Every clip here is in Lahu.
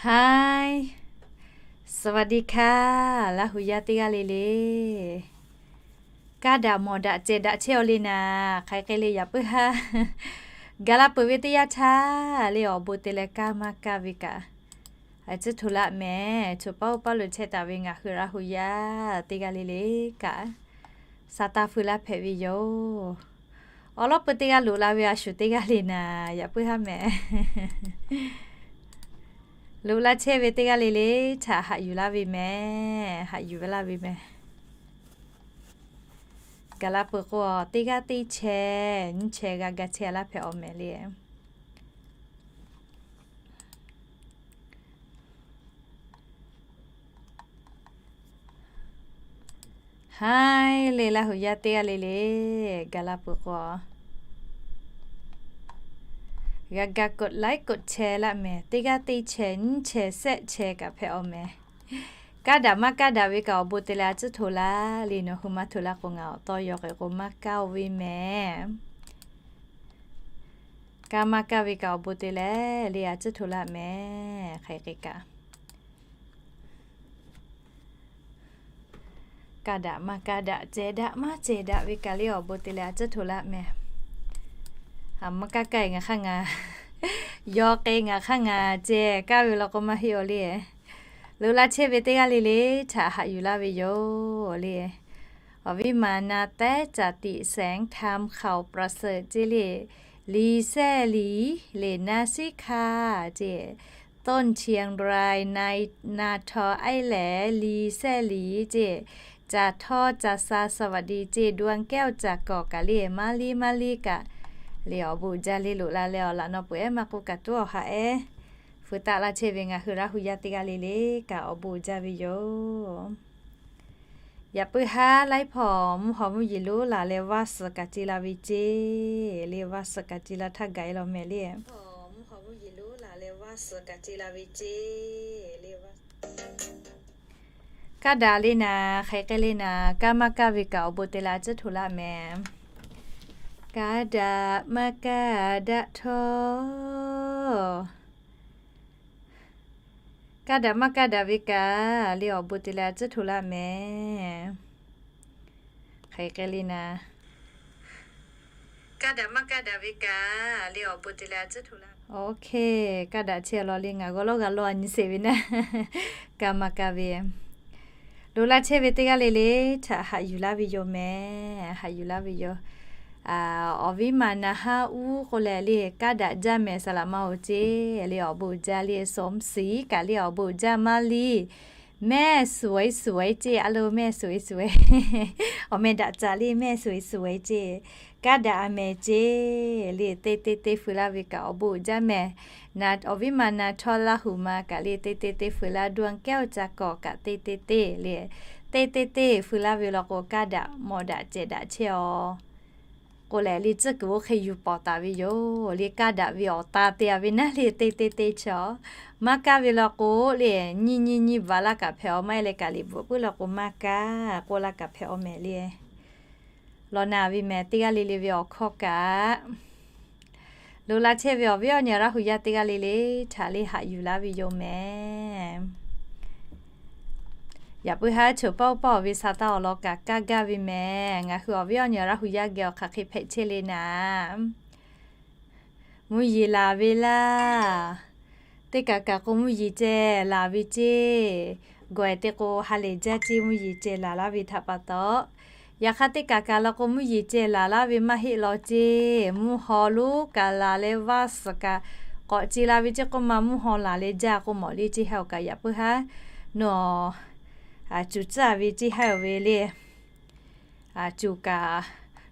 สวัสดีค่ะ Laˇ huˍ yaˇ teˇ g'aˇ le le. Kaˇ daꞈ mawˬ daꞈ cehˬ daꞈ chehˇ-aw le naˍ, hk'aˬ hk'e le yaꞈ puiˉ haˉ. Gaˬ la peuˬ ve teˇ yanˇ htaˇ le awˬ bon te leh kaˇ maˇ kaˇ ve kaꞈ, a ciˉ hto laˇ mehˍ. Choˬ paˉ oˇ paˉ lo chehˇ taˍ ve ngaˬ hui Laˇ huˍ yaˇ teˇ g'aˇ le le kaꞈ, sa taˇ feu laˇ hpehꞈ ve yoˬ. Awˬ lawn peu teˇ g'aˇ loꞈ la ve a shu teˇ g'aˇ le naˍ, yaꞈ puiˉ haˉ mehˍ. Loꞈ la chehˇ ve teˇ g'aˇ le le htaꞈ haꞈ yuˬ laˇ ve mehˍ, haꞈ yuˬ ve laˇ ve mehˍ. Gaˬ la peuˬ k'o, teˇ g'aˇ teˇ chehˇ nyiˇ chehˇ g'a ga chehˇ laˇ hpehꞈ-aw mehˍ le. Haˉ le Laˇ huˍ yaˇ teˇ g'aˇ le le, gaˬ la peuˬ k'o, g'a ga กดไลค์ กดแชร์ laˇ mehˍ. Teˇ g'aˇ teˇ chehˇ nyiˇ chehˇ shehˆ chehˇ kaꞈ hpehꞈ-aw mehˍ. Kaˇ daꞈ maˇ kaˇ daꞈ ve kaꞈ awˬ bon te leh a ciˉ hto laˇ le. Nawˬ hui maˇ hto laˇ k'o ngaˬ awˬ tawˇ yaw k'ai k'o maˇ kaˇ-o ve mehˍ. Kaˇ maˇ kaˇ ve kaꞈ awˬ bon te leh le a ciˉ hto laˇ mehˍ. Hk'aˬ hk'e kaꞈ, kaˇ daꞈ maˇ kaˇ daꞈ, cehˬ daꞈ maˇ cehˬ daꞈ ve kaꞈ le awˬ bon te leh a ciˉ hto laˇ mehˍ. A maˇ kaˇ kaˇ-e ngaˬ hk'aˇ ngaˬ, yaw k'ai ngaˬ hk'aˇ ngaˬ cehˬ kaˇ ve law k'o maˇ heˆ-aw le. Loꞈ la chehˇ ve teˇ g'aˇ le le htaꞈ haꞈ yuˬ laˇ ve yoˬ le. Awˬ viˉ ma na tehˉ caˍ tiꞈ แสงธรรม ข่าวประเสริฐ ceˇ le. Liˍ sehˆ liˍ le, na siˉ hkaˇ ceˇ, ต้นเชียงราย na htaw aiˉ lehˬ, liˍ sehˆ liˍ ceˇ, caˍ htawˇ caˍ sa สวัสดี ceˇ, ดวงแก้ว caˍ kawˍ kaꞈ le maˇ liˇ maˇ liˇ kaꞈ le awˬ bon uiˍ jaˇ le. Loꞈ la leh awˬ laꞈ naw peuˬ ehˉ maˇ k'oˆ kaꞈ tuˉ awˬ haꞈ ehˉ feu taˆ laˇ chehˇ ve ngaˬ hui Laˇ huˍ yaˇ teˇ g'aˇ le le kaꞈ awˬ bon uiˍ jaˇ ve yoˬ. Yaꞈ puiˉ haˉ laiˉ hpawˇ mvuhˇ haw mvuhˇ yeˬ lonˉ laˬ leh vaˇ suhˍ kaꞈ ce la ve ceˇ le, vaˇ suhˍ kaꞈ ce la htaˇ gaˬ-e law mehˍ le. Kaˇ daꞈ le naˍ, hk'aˬ hk'e le naˍ, kaˇ maˇ kaˇ ve kaꞈ awˬ bon te leh a ciˉ hto laˇ mehˍ. Kaˇ daꞈ maˇ kaˇ daꞈ htawˇ, kaˇ daꞈ maˇ kaˇ daꞈ ve kaꞈ le awˬ bon te leh a ciˉ hto laˇ mehˍ. Hk'aˬ hk'e le naˍ, kaˇ daꞈ maˇ kaˇ daꞈ ve kaꞈ le awˬ bon te leh a ciˉ hto laˇ. Oˇ hk'e, kaˇ daꞈ chehˇ law le, ngaˬ g'aw lawˉ g'a lawˇ a nyi sheˍ ve naˍ, kaˇ maˇ kaˇ ve. Loꞈ la chehˇ ve teˇ g'aˇ le le htaꞈ haꞈ yuˬ laˇ ve yoˬ mehˍ, haꞈ yuˬ laˇ ve yoˬ. Awˬ viˉ ma na haˉ uˉ k'oˆ leh le kaˇ daꞈ jaˇ mehˍ, saˍ laꞈ ma-oˬ ceˇ le awˬ bon uiˍ jaˇ le. สมศรี kaꞈ le awˬ bon uiˍ jaˇ maˇ liˇ. แม่สวยสวย ceˇ, a lo แม่สวยสวย, awˬ meh daꞈ caˍ le แม่สวยสวย ceˇ. Kaˇ daꞈ a mehˍ ceˇ le, teˇ teˇ teˇ feu laˇ ve kaꞈ awˬ bon uiˍ jaˇ mehˍ. Awˬ viˉ ma na htawˇ Laˇ huˍ ma kaꞈ le teˇ teˇ teˇ feu laˇ, ดวงแก้ว caˍ kawˍ kaꞈ teˇ teˇ teˇ le, teˇ teˇ teˇ feu laˇ ve law k'o kaˇ daꞈ mawˬ daꞈ cehˬ daꞈ chehˇ-aw k'oˆ leh le tcuhˉ kuiˬ oˇ hk'e yuˬ pawˍ taˍ ve yoˬ le. Kaˇ daꞈ ve awˬ ta te-a ve naˉ le teˇ teˇ teˇ chehˇ-aw. Maˇ kaˇ ve law k'o le nyiˇ nyiˇ nyiˇ bvuhꞈ laˇ kaꞈ hpehꞈ-aw, maˇ heˆ leh kaꞈ liꞈ bvuhꞈ puiˉ law k'o maˇ kaˇ k'oˆ laˇ kaꞈ hpehꞈ-aw mehˍ le. Lawˬ naˍ ve mehˍ teˇ g'aˇ le le ve awˬ hkawˇ kaꞈ, loꞈ la chehˇ ve awˬ viˉ awˬ nyi Laˇ huˍ yaˇ teˇ g'aˇ le le htaꞈ le haꞈ yuˬ laˇ ve yoˬ mehˍ. Yaꞈ puiˉ haˉ choˬ paˇ oˇ paˇ awˬ ve sa taˇ awˬ lawn kaꞈ kaˇ gaˇ ve mehˍ. Ngaˬ hui awˬ viˉ awˬ nyi Laˇ huˍ yaˇ geh awˬ hk'aˬ hk'e hpehꞈ chehˇ le naˍ, mvuhˇ yeˬ laˬ ve laˇ. Teˇ kaꞈ kaꞈ k'o mvuhˇ yeˬ ceh laˬ ve ceˇ. Gawˬ-e te k'o ha lehˬ jaˇ ceˇ, mvuhˇ yeˬ ceh laˬ laˇ ve htaꞈ pa taw. Yaꞈ hk'aˇ teˇ kaꞈ kaꞈ law k'o mvuhˇ yeˬ ceh laˬ laˇ ve maˇ heˆ law ceˇ. Mvuhˇ haw lonˉ kaꞈ laˬ leh vaˇ suhˍ kaꞈ k'awꞈ ce la ve ceˇ k'oˆ ma, mvuhˇ haw laˬ leh jaˇ k'o mawˬ le ceˇ haˉ-oˬ kaꞈ yaꞈ puiˉ haˉ nawˬ cuˬ tcuhˉ ve ceˇ haˉ-oˬ ve le. Cuˬ kaꞈ,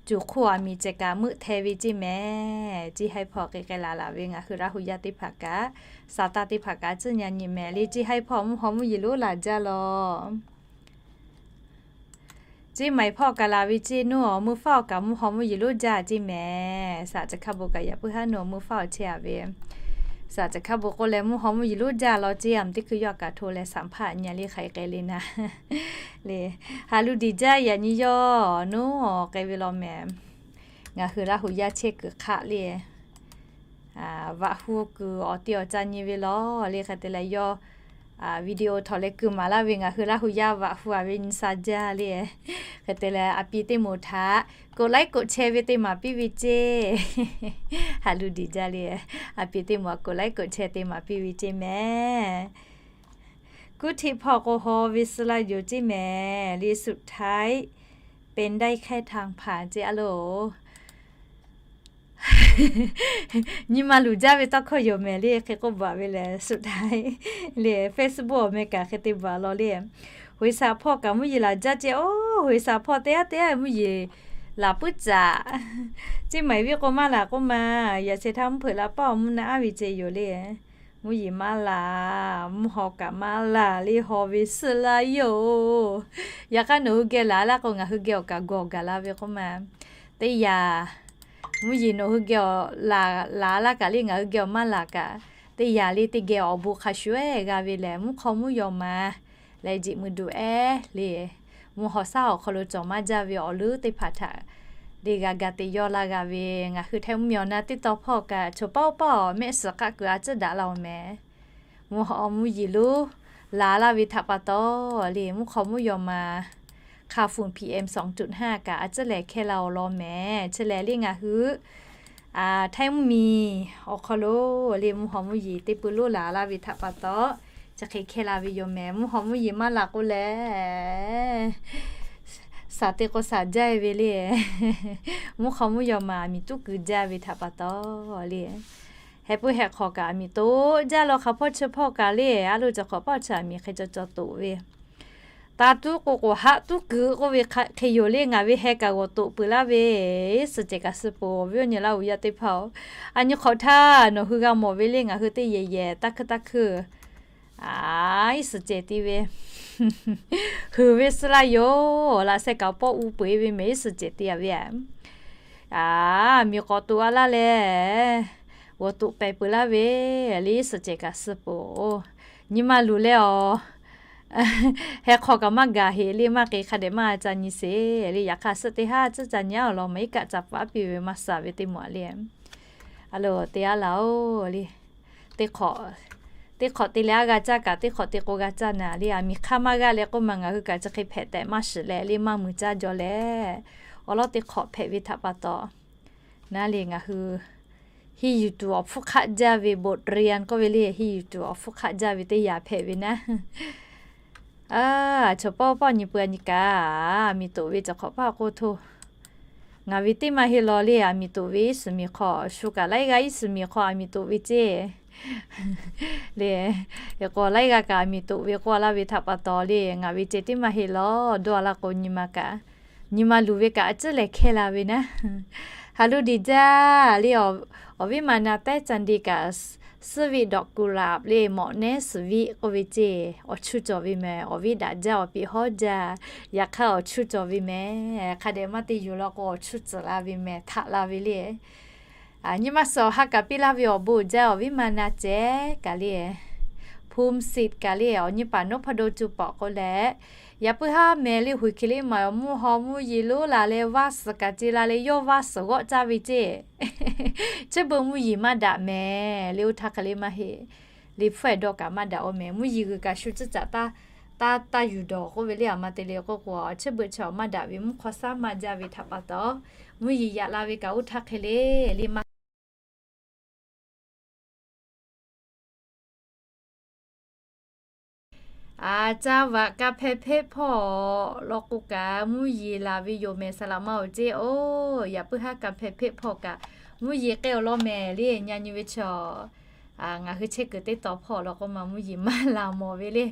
cuˬ hk'oˆ aˬ miˍ ceh kaꞈ meuˆ hteh ve ceˇ mehˍ. Ceˇ haˉ hpawˇ k'ai k'ai laˬ laˬ ve ngaˬ hui Laˇ huˍ yaˇ teˇ hpaˍ kaꞈ, saˍ taˇ teˇ hpaˍ kaꞈ tcuhˉ nyi nyi mehˍ le. Ceˇ haˉ hpawˇ mvuhˇ haw mvuhˇ yeˬ lonˉ laˬ jaˇ law. Ceˇ maiˍ hpawˇ kaꞈ laˬ ve ceˇ, nuˇ awˬ meuˇ faˉ awˬ kaꞈ mvuhˇ haw mvuhˇ yeˬ lonˉ jaˇ ceˇ mehˍ. Saˍ Ceh Hkaˇ Bon kaꞈ yaꞈ puiˉ haˉ nuˇ awˬ meuˇ faˉ awˬ chehˇ-a ve. Saˍ Ceh Hkaˇ Bon k'oˆ leh mvuhˇ haw mvuhˇ yeˬ lonˉ jaˇ law ceˇ, aˬ miˍ teˇ hkui yawˇ kaꞈ hto leh saˍ hpaˇ nyi le hk'aˬ hk'e le naˍ le. Haꞈ lu diˬ jaˇ yaꞈ nyi yawˇ nuˇ awˬ k'ai ve law mehˍ. Ngaˬ hui Laˇ huˍ yaˇ chehˇ kuiˬ hk'aˆ le. Vaꞈ hu kuiˬ awˬ te awˬ ca nyi ve lawˬ le. Hk'e te leh yawˇ video htawnˍ leh kuiˬ maˍ laˇ ve ngaˬ hui Laˇ hu yaˇ vaꞈ hu a ve nyi sa jaˇ le. Hk'e te leh a pi teˇ moˍ htaꞈ กดไลค์ กดแชร์ ve te maˍ piˇ ve ceˇ. Haꞈ lu diˬ jaˇ le. A pi teˇ moˍ htaꞈ กดไลค์ กดแชร์ te maˍ piˇ ve ceˇ mehˍ. Kuˉ hteꞈ hpawˇ k'o haw ve suh la yoˬ ceˇ mehˍ le. สุดท้ายเป็นได้แค่ทางผ่าน ceˇ a loˬ. Nyi ma luˬ jaˇ ve tawˇ hkawˇ yoˬ mehˍ le. Hk'e k'oˆ baˬ ve lehˬ สุดท้าย le, Facebook awˬ meh kaꞈ hk'e te baˬ law le. Hoˍ saꞈ hpawˇ kaꞈ mvuhˇ yeˬ laˬ jaˇ ceˇ. Oˇ, hoˍ saꞈ hpawˇ teˇ g'aˇ teˇ g'aˇ mvuhˇ yeˬ laˬ puiˉ caꞈ. Ceˇ maˍ ve k'o maˇ laˬ k'oˆ ma, yaꞈ sheh htaˇ mvuhˇ hpeuꞈ la paˇ awˬ mvuhˇ naˆ aˉ ve ceˇ yoˬ le. Mvuhˇ yeˬ maˇ laˬ, mvuhˇ haw kaꞈ maˇ laˬ le, haw ve suh la yoˬ. Yaꞈ hk'aˇ nawˬ hui geh laˬ laˇ k'o ngaˬ hui geh awˬ kaꞈ gawˬ gaˬ la ve k'oˆ ma. Teˇ yanˇ, mvuhˇ yeˬ nawˬ hui geh awˬ laˬ, laˬ laˇ kaꞈ le ngaˬ hui geh awˬ maˇ laˬ kaꞈ, teˇ yanˇ le teˇ geh awˬ bon hk'a shuˍ ehˉ g'a ve lehˬ, mvuhˇ hk'aw mvuhˇ yaw ma leh jeꞈ mui duˬ ehˉ le. Mvuhˇ haw shaˉ awˬ hk'aw lo cawˬ maˇ jaˇ ve awˬ leuˉ teˇ hpaˍ htaꞈ le g'a ga te yawˇ laˇ g'a ve, ngaˬ hui Htaiˇ mvuhˇmiˬ awˬ na teˇ taw hpawˇ kaꞈ choˬ paˆ oˇ paˆ awˬ mehˆ suhˍ k'aˆ kuiˬ a ciˉ daꞈ la awˬ mehˍ. Mvuhˇ haw mvuhˇ yeˬ lonˉ laˬ laˇ ve htaꞈ pa taw le, mvuhˇ hk'aw mvuhˇ yaw ma hk'a funˍ PM สองจุดห้า kaꞈ a ciˉ lehˬ hkehˇ la awˬ lawn mehˍ. Chi lehˬ le ngaˬ hui Htaiˇ mvuhˇmiˬ awˬ hk'aw lo le mvuhˇ haw mvuhˇ yeˬ teˇ peu lonˉ laˬ laˇ ve htaꞈ pa taw, chi hk'e hkehˇ la ve yoˬ mehˍ. Mvuhˇ haw mvuhˇ yeˬ maˇ laˬ k'o lehˬ, saˍ te k'o saˍ jaˇ ve le. Mvuhˇ hk'aw mvuhˇ yaw ma aˬ miˍ tuˉ kuiˬ jaˇ ve htaꞈ pa taw le, heh puiˉ heh hk'awꞈ kaꞈ aˬ miˍ toꞈ jaˇ law. Hk'a hpawˇ chi hpawˇ kaꞈ le, a loˬ cawˬ hk'awꞈ paˆ chi aˬ miˍ hk'e caw caw toꞈ ve, taˇ tuˉ k'o k'o haˆ tuˉ kuiˬ k'oˆ ve hk'e yoˬ le. Ngaˬ ve heh kaꞈ g'awˬ toꞈ peuˬ laˇ ve, suhˍ cehˬ kaꞈ suh peuˬ. Awˬ viˉ awˬ nyi Laˇ hu yaˇ teˇ hpaˍ-oˬ, a nyi hk'awꞈ htaˇ nawˬ hui g'a mawˬ ve le, ngaˬ hui teˇ yehˬ yehˬ taˇ hkuiˇ taˇ hkuiˇ a iˉ suhˍ cehˬ te ve, huiˍ ve suh la yoˬ. Laꞈ sheh kaꞈ pawˆ u peu eˬ ve mehˍ, iˉ suhˍ cehˬ te a ve a, a miˬ k'awꞈ toꞈ a laˇ leh, g'awˬ toꞈ pehˍ peuˬ laˇ ve le, iˉ suhˍ cehˬ kaꞈ suh peuˬ. Nyi ma luˬ leh awˬ heh hk'aw kaꞈ maˇ gaˬ heꞈ le, maˇ k'e hk'a dehꞈ maˇ ca nyi sheˍ le. Yaꞈ hk'aˇ suhˆ teˇ haˉ tcuhˉ ca nyi a awˬ lawn maˇ iˉ kaˆ ca paˉ piˇ ve maˇ suh ve teˇ moˍ a le. A loˬ te a laˬ oˬ le. Teˇ hk'awꞈ, teˇ hk'awꞈ te leh a g'a caˇ kaꞈ teˇ hk'awꞈ te k'o g'a caˇ naˍ le. Aˬ miˍ hk'aˇ maˇ g'aˇ leh k'oˆ ma ngaˬ hui kaꞈ chi hk'e hpehꞈ tehꞈ maˇ shiˍ leh le maˇ muiˬ caˇ jaw leh, awˬ lawˉ teˇ hk'awꞈ hpehꞈ ve htaꞈ pa taw, naˉ le ngaˬ hui henˇ yuˬ tuˬ awˬ hpfuhˇ hk'aˆ jaˇ ve บทเรียน k'oˆ ve le, henˇ yuˬ tuˬ awˬ hpfuhˇ hk'aˆ jaˇ ve teˇ yanˇ hpehꞈ ve naˉ. A, chaw pawˆ pawˆ nyi peuˬ a nyi kaꞈ, aˬ miˍ toꞈ ve cawˬ hk'awꞈ paˆ k'oˆ htoˇ, ngaˬ ve teˇ maˇ heˆ law le. Aˬ miˍ toꞈ ve iˉ suhˍ miˬ hk'aw shu kaꞈ laiˉ g'aˇ iˉ suhˍ miˬ hk'aw aˬ miˍ toꞈ ve ceˇ le. K'o laiˉ g'aˇ kaꞈ aˬ miˍ toꞈ ve k'oˆ laˇ ve htaꞈ pa taw le, ngaˬ ve ceh teˇ maˇ heˆ law. Dawˇ a laˇ k'o nyi ma kaꞈ, nyi ma luˬ ve kaꞈ a ciˉ lehˬ hkehˇ la ve naˉ. Haꞈ lu diˬ jaˇ le. Awˬ viˉ ma na tehˉ ca nde kaꞈ, suhˆ viˆ ดอกกุหลาบ le, mawꞈ nehˉ suhˍ viˆ k'oˆ ve ceˇ, awˬ chuˇ cawˬ ve mehˍ. Awˬ viˉ daꞈ jaˇ, awˬ piˍ hawˉ jaˇ, yaꞈ hk'aˇ awˬ chuˇ cawˬ ve mehˍ. Hk'a dehꞈ maˇ te yuˬ law k'o awˬ chuˇ tcuhˍ la ve mehˍ, htaꞈ la ve le. Nyi ma suhˍ awˬ ha kaꞈ piˇ laˇ ve awˬ bon jaˇ. Awˬ viˉ ma na ceh kaꞈ le, ภูมิสิทธิ์ kaꞈ le, awˬ nyi paˍ นพดล cu pawˍ k'o leh, yaꞈ puiˉ haˉ mehˍ le, huiˬ hk'e le maˬ mvuhˇ haw mvuhˇ yeˬ lonˉ laˬ leh vaˇ suhˍ kaꞈ ce la leh yawˇ vaˇ suhˍ g'awˆ caˇ ve ceˇ. Chi beuꞈ mvuhˇ yeˬ maˇ daꞈ mehˍ le, oˇ htaˇ hk'e le maˇ heˆ. Liꞈ hpfuhˇ ehˍ dawˇ kaꞈ maˇ daꞈ oˇ mehˍ. Mvuhˇ yeˬ g'uiˬ kaꞈ shu ciˉ caꞈ taˇ, taˇ, taˇ yuˬ dawˬ k'oˆ ve le. Aˬ ma te le k'oˆ k'o, chi beuꞈ chaw maˇ daꞈ ve mvuhˇ hk'aw shaˉ maˇ jaˇ ve htaꞈ pa taw, mvuhˇ yeˬ yaꞈ la ve kaꞈ oˇ htaˇ hk'e le le maˇ Aˬ, caˇ vaꞈ ka hpeh hpeˆ hpawˇ law k'o kaꞈ mvuhˇ yeˬ laˬ ve yoˬ mehˍ. Saˍ laꞈ ma awˬ ceˇ oˬ, yaꞈ puiˉ haˉ ka hpeh hpeˆ hpawˇ kaꞈ mvuhˇ yeˬ k'ai awˬ lawn mehˍ le. Nyi nyi ve chaw, ngaˬ hui chehˇ kuiˬ teˇ taw hpawˇ law k'o ma mvuhˇ yeˬ maˇ laˬ mawˬ ve le.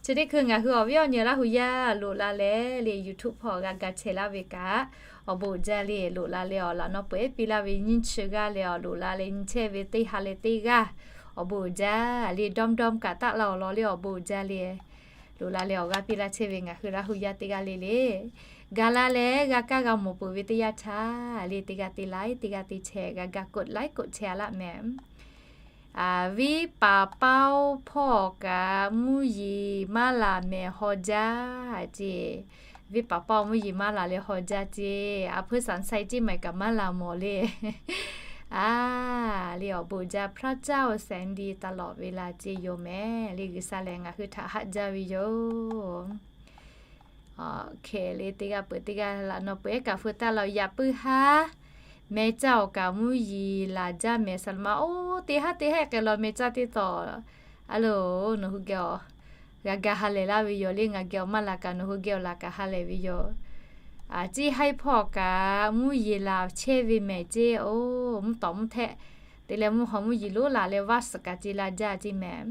Chi teˇ hkui ngaˬ hui awˬ viˉ awˬ nyi Laˇ hu yaˇ loꞈ la leh le, YouTube hpawˇ g'a ga chehˇ laˇ ve kaꞈ, awˬ bon uiˍ jaˇ le. Loꞈ la leh awˬ laꞈ naw peuˬ ehˉ piˇ laˇ ve nyiˇ chi g'aˇ leh awˬ loꞈ la leh nyi chehˇ ve teˇ ha leh teˇ g'aˇ, awˬ bon uiˍ jaˇ le. Dawˇ dawˇ kaꞈ taˆ la awˬ lawn le, awˬ bon uiˍ jaˇ le. Loꞈ la leh awˬ g'aˇ piˇ laˇ chehˇ ve ngaˬ hui Laˇ hu yaˇ teˇ g'aˇ le le, ga la leh g'a kaˇ g'a mawˬ peuˬ ve teˇ yanˇ htaˇ le, teˇ g'aˇ te laiˉ teˇ g'aˇ te chehˇ, g'a ga กดไลค์ กดแชร์ a laˇ mehˍ. Viˉ paˍ paoˇ hpawˇ kaꞈ mvuhˇ yeˬ maˇ laˬ mehˍ haw jaˇ ceˇ. Viˉ paˍ paoˇ mvuhˇ yeˬ maˇ laˬ leh haw jaˇ ceˇ. A hpeuˇ saˍ sai ceˇ maˬ kaꞈ maˇ laˬ mawˬ le. A, le awˬ bon uiˍ jaˇ พระเจ้าแสนดีตลอดเวลา ceˇ yoˬ mehˍ. Le G'uiˬsha lehˬ ngaˬ hui htaꞈ haꞈ jaˇ ve yoˬ. Hk'e le teˇ g'aˇ peuˬ teˇ g'aˇ laꞈ nawˬ peuˬ ehˉ kaꞈ feu taˇ la. Yaꞈ puiˉ haˉ meh caˇ awˬ kaꞈ mvuhˇ yeˬ laˬ jaˇ mehˍ. Saˍ laꞈ ma oˇ teˇ haˉ teˇ haˉ k'ai law meh caˇ teˇ tawˍ. A loˬ, nawˬ hui geh awˬ g'a ga ha lehˬ laˇ ve yoˬ. Le ngaˬ geh awˬ maˇ laˬ kaꞈ nawˬ hui geh awˬ laˬ kaꞈ ha lehˬ ve yoˬ. Ceˇ haiˉ hpawˇ kaꞈ mvuhˇ yeˬ laˬ chehˇ ve mehˍ ceˇ. Oˇ, mvuhˇ tawˍ mvuhˇ htehˆ te leh mvuhˇ haw mvuhˇ yeˬ lonˉ laˬ leh vaˇ suhˍ kaꞈ ce la jaˇ ceˇ mehˍ.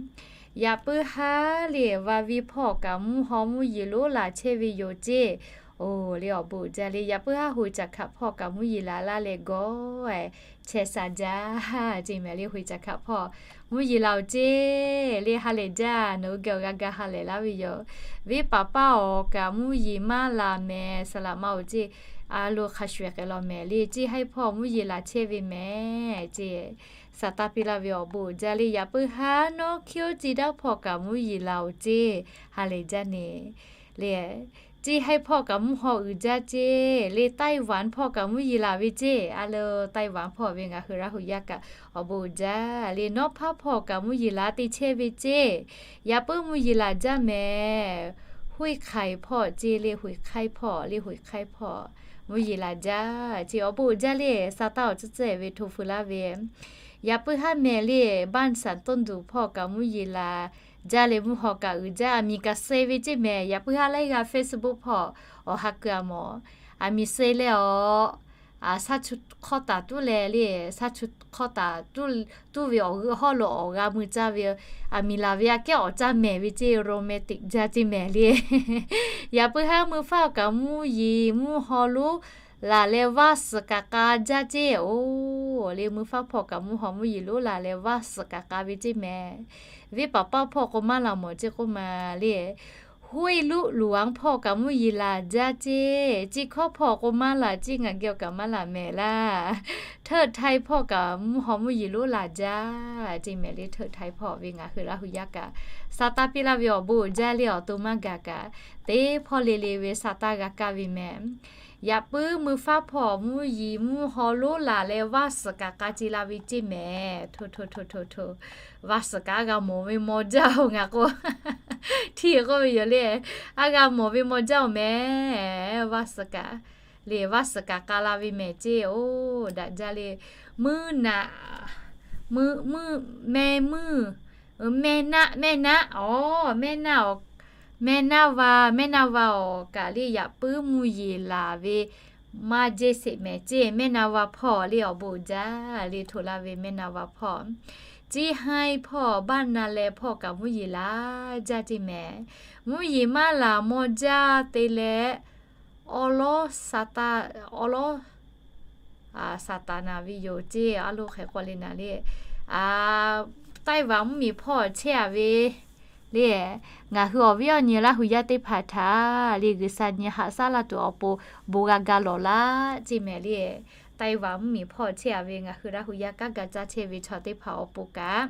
Yaꞈ puiˉ haˉ le vaˇ viˇ hpawˇ kaꞈ mvuhˇ haw mvuhˇ yeˬ lonˉ laˬ chehˇ ve yoˬ ceˇ. Oˇ, le awˬ bon uiˍ jaˇ le. Yaꞈ puiˉ haˉ hoꞈ caˍ hkaꞈ hpawˇ kaꞈ mvuhˇ yeˬ laˬ laˇ leh gawˇ chehˇ sha jaˇ ceˇ mehˍ. Le hoꞈ caˍ hkaꞈ hpawˇ mvuhˇ yeˬ laˬ oˬ ceˇ. Le ha lehˬ jaˇ, nawˬ hui geh awˬ g'a ga ha lehˬ laˇ ve yoˬ. Venˇ paˍ paˇ awˬ kaꞈ mvuhˇ yeˬ maˇ laˬ mehˍ. Saˍ laꞈ ma oˬ ceˇ. A loˬ, hk'a shuˍ shuˍ k'ai law mehˍ. Le ceˇ haiˉ hpawˇ mvuhˇ yeˬ laˬ chehˇ ve mehˍ ceˇ. Saˍ taˇ piˇ laˇ ve awˬ bon uiˍ jaˇ le. Yaꞈ puiˉ haˉ nawˉ hkiˉ oˇ ceˇ daˇ hpawˇ kaꞈ mvuhˇ yeˬ laˬ oˬ ceˇ. Ha lehˬ jaˇ neˬ. Le ceˇ haiˉ hpawˇ kaꞈ mvuhˇ haw uiˍ jaˇ ceˇ. Le Taiwan hpawˇ kaꞈ mvuhˇ yeˬ laˬ ve ceˇ. A loˬ, Taiwan hpawˇ ve ngaˬ hui Laˇ huˍ yaˇ kaꞈ awˬ bon uiˍ jaˇ le. Nawˉ hpaˇ hpawˇ kaꞈ mvuhˇ yeˬ laˬ te chehˇ ve ceˇ. Yaꞈ puiˉ mvuhˇ yeˬ laˬ jaˇ mehˍ. Hoiˉ hk'aiˍ hpawˇ ceˇ le, hoiˉ hk'aiˍ hpawˇ le, hoiˉ hk'aiˍ hpawˇ mvuhˇ yeˬ laˬ jaˇ ceˇ. Awˬ bon uiˍ jaˇ le. Saˍ taˇ awˬ tcuhˉ tcuhˉ ve hto feu laˇ ve. Yaꞈ puiˉ haˉ mehˍ le, บ้านสันต้นดู่ hpawˇ kaꞈ mvuhˇ yeˬ laˬ jaˇ leh mvuhˇ haw kaꞈ uiˍ jaˇ, aˬ miˍ kaꞈ suh ve ceˇ mehˍ. Yaꞈ puiˉ haˉ laiˉ g'aˇ Facebook hpawˇ awˬ ha keu a mawˬ. Aˬ miˍ suh leh awˬ, a, shaˉ chu hk'awˇ taˍ tuˉ leh le, shaˉ chu hk'awˇ taˍ tuˉ ve awˬ g'euˆ hawˉ lo awˬ g'a mui caˇ ve, aˬ miˍ laˬ ve aꞈ kehˉ awˬ caˇ mehˍ ve ceˇ, romantic jaˇ ceˇ mehˍ le. Yaꞈ puiˉ haˉ mui faˉ awˬ kaꞈ mvuhˇ yeˬ mvuhˇ haw lonˉ laˬ leh vaˇ suhˍ kaꞈ k'a jaˇ ceˇ. Oˇ, le mui faˉ hpawˇ kaꞈ mvuhˇ haw mvuhˇ yeˬ lonˉ laˬ leh vaˇ suhˍ kaꞈ k'a ve ceˇ mehˍ. Venˇ paˍ paˇ hpawˇ k'o maˇ laˬ mawˬ ceˇ k'oˆ ma le. Hoiˉ luˆ luꞈ a hpawˇ kaꞈ mvuhˇ yeˬ laˬ jaˇ ceˇ. Ceˇ hkawˇ hpawˇ k'o maˇ laˬ ceˇ, ngaˬ geh awˬ kaꞈ maˇ laˬ mehˍ laˇ. Hteuˆ htaiˇ hpawˇ kaꞈ mvuhˇ haw mvuhˇ yeˬ lonˉ laˬ jaˇ ceˇ mehˍ le. Hteuˆ htaiˇ hpawˇ ve ngaˬ hui Laˇ huˍ yaˇ kaꞈ saˍ taˇ piˇ laˇ ve awˬ bon uiˍ jaˇ le. Awˬ to maˇ gaˬ kaꞈ teˇ hpawˇ le le ve saˍ taˇ g'a kaˇ ve mehˍ. Yaꞈ puiˉ mui faˉ hpawˇ mvuhˇ yeˬ mvuhˇ haw lonˉ laˬ leh vaˇ suhˍ kaꞈ k'a ce la ve ceˇ mehˍ. Hto hto hto hto hto, vaˇ suhˍ kaꞈ a g'a mawˬ ve maw jaˇ oˬ ngaˬ k'o, hteˇ k'oˆ ve yoˬ le. A g'a mawˬ ve maw jaˇ oˬ mehˍ. Vaˇ suhˍ kaꞈ le, vaˇ suhˍ kaꞈ k'a la ve mehˍ ceˇ. Oˇ, daꞈ jaˇ le. Mvuhˇ naꞈ, mvuhˇ, mvuhˇ, meh mvuhˇ, meh naˆ, meh naˆ, awˬ, meh naˆ awˬ, meh naˆ va, meh naˆ va awˬ kaꞈ le yaꞈ puiˉ mvuhˇ yeˬ laˬ ve maˇ jehˇ sheˍ mehˍ ceˇ. Meh naˆ va hpawˇ le awˬ bon uiˍ jaˇ le hto la ve meh naˆ va hpawˇ. Ceˇ haiˉ hpawˇ baˆ na leh hpawˇ kaꞈ mvuhˇ yeˬ laˬ jaˇ ceˇ mehˍ. Mvuhˇ yeˬ maˇ laˬ maw jaˇ te leh awˉ lawˉ saˍ taˍ, awˉ lawˉ saˍ taˍ naˍ ve yoˬ ceˇ. A loˬ hk'e k'awꞈ le naˍ le. Taiˍ vaˍ mvuhˇ miˬ hpawˇ chehˇ a ve le. Ngaˬ hui awˬ viˉ awˬ nyi Laˇ huˍ yaˇ teˇ hpaˍ htaꞈ le G'uiˬsha nyi haꞈ shaˉ laˇ tuˬ awˬ pon bon g'a ga lawˬ laˇ ceˇ mehˍ le. Taiˍ vaˍ mvuhˇ miˬ hpawˇ chehˇ a ve ngaˬ hui Laˇ huˍ yaˇ kanˉ ga caˇ chehˇ ve chaw teˇ hpaˍ awˬ pon kaꞈ,